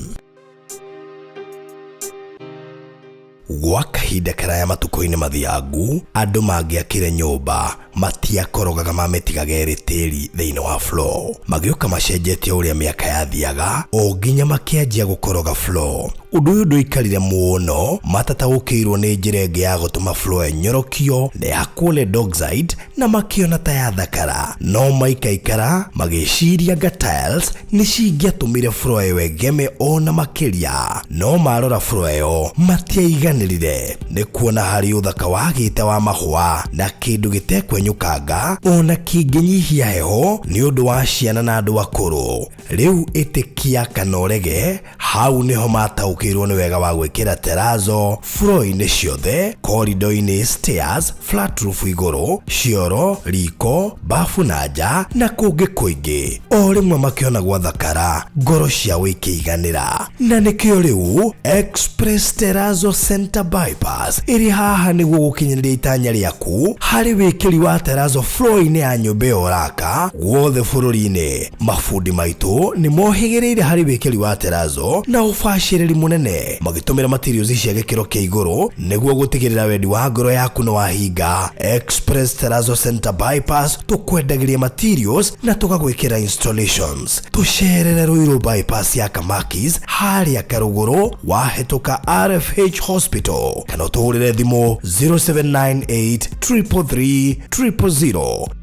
Gwa kahinda karaya matukũ-inĩ mathiangu, andũ mangĩakire nyũmba matiakorogaga mamĩtigaga ĩrĩ tĩri thĩinĩ wa floor. Magĩũka macenjetie ũrĩa mĩaka yathiaga o nginya makĩanjia gũkoroga floor. Ũndũ ũyũ ndũikarire mũno matataũkĩirwo nĩ njĩra ĩngĩ ya gũtũma floor ĩnyorokio na ĩhakwo lead oxide na makĩona ta yathakara, no maikaikara magĩciria nga tiles nĩ cingĩatũmire floor ĩyo ĩgeme ona makĩria. No marora floor ĩyo matiaiganĩrire nĩ kuona harĩ ũthaka wagĩte wa mahũa na kĩndũ gĩtekwenyũkanga ona kĩngĩnyihia heho nĩ ũndũ wa ciana na andũ akũrũ. Rĩu ĩtĩkia kana ũrege, hau nĩho mataũkĩirwo nĩ wega wa gwĩkĩra terrazzo floor-inĩ ciothe, corridor-inĩ, stairs, flat roof igũrũ, cioro, riko, bafu na nja na kũngĩ kũingĩ. O rĩmwe makĩona gwathakara, ngoro ciao ikĩiganĩra, na nĩkĩo rĩu Express Terrazzo Center Bypass ĩrĩ haha nĩguo gũkinyanĩria itanya rĩaku harĩ wĩkĩri wa terrazzo floor-inĩ ya nyũmba ĩyo ũraka guothe bũrũri-inĩ. Mabundi maitũ nĩ mohĩgĩrĩire harĩ wĩkĩri wa terrazzo na ũbacĩrĩri mũnene, magĩtũmĩra materials cia gĩkĩro kĩa igũrũ nĩguo gũtigĩrĩra wendi wa ngoro yaku nĩ wahinga. Express Terrazzo Center Bypass, tũkwendagĩria materials na tũgagwĩkĩra installations. Tũcerere Ruiru Bypass ya Kamakis harĩa Karũgũrũ wahĩtũka RFH Hospital, kana ũtũhũrĩre thimũ 0798 333 000.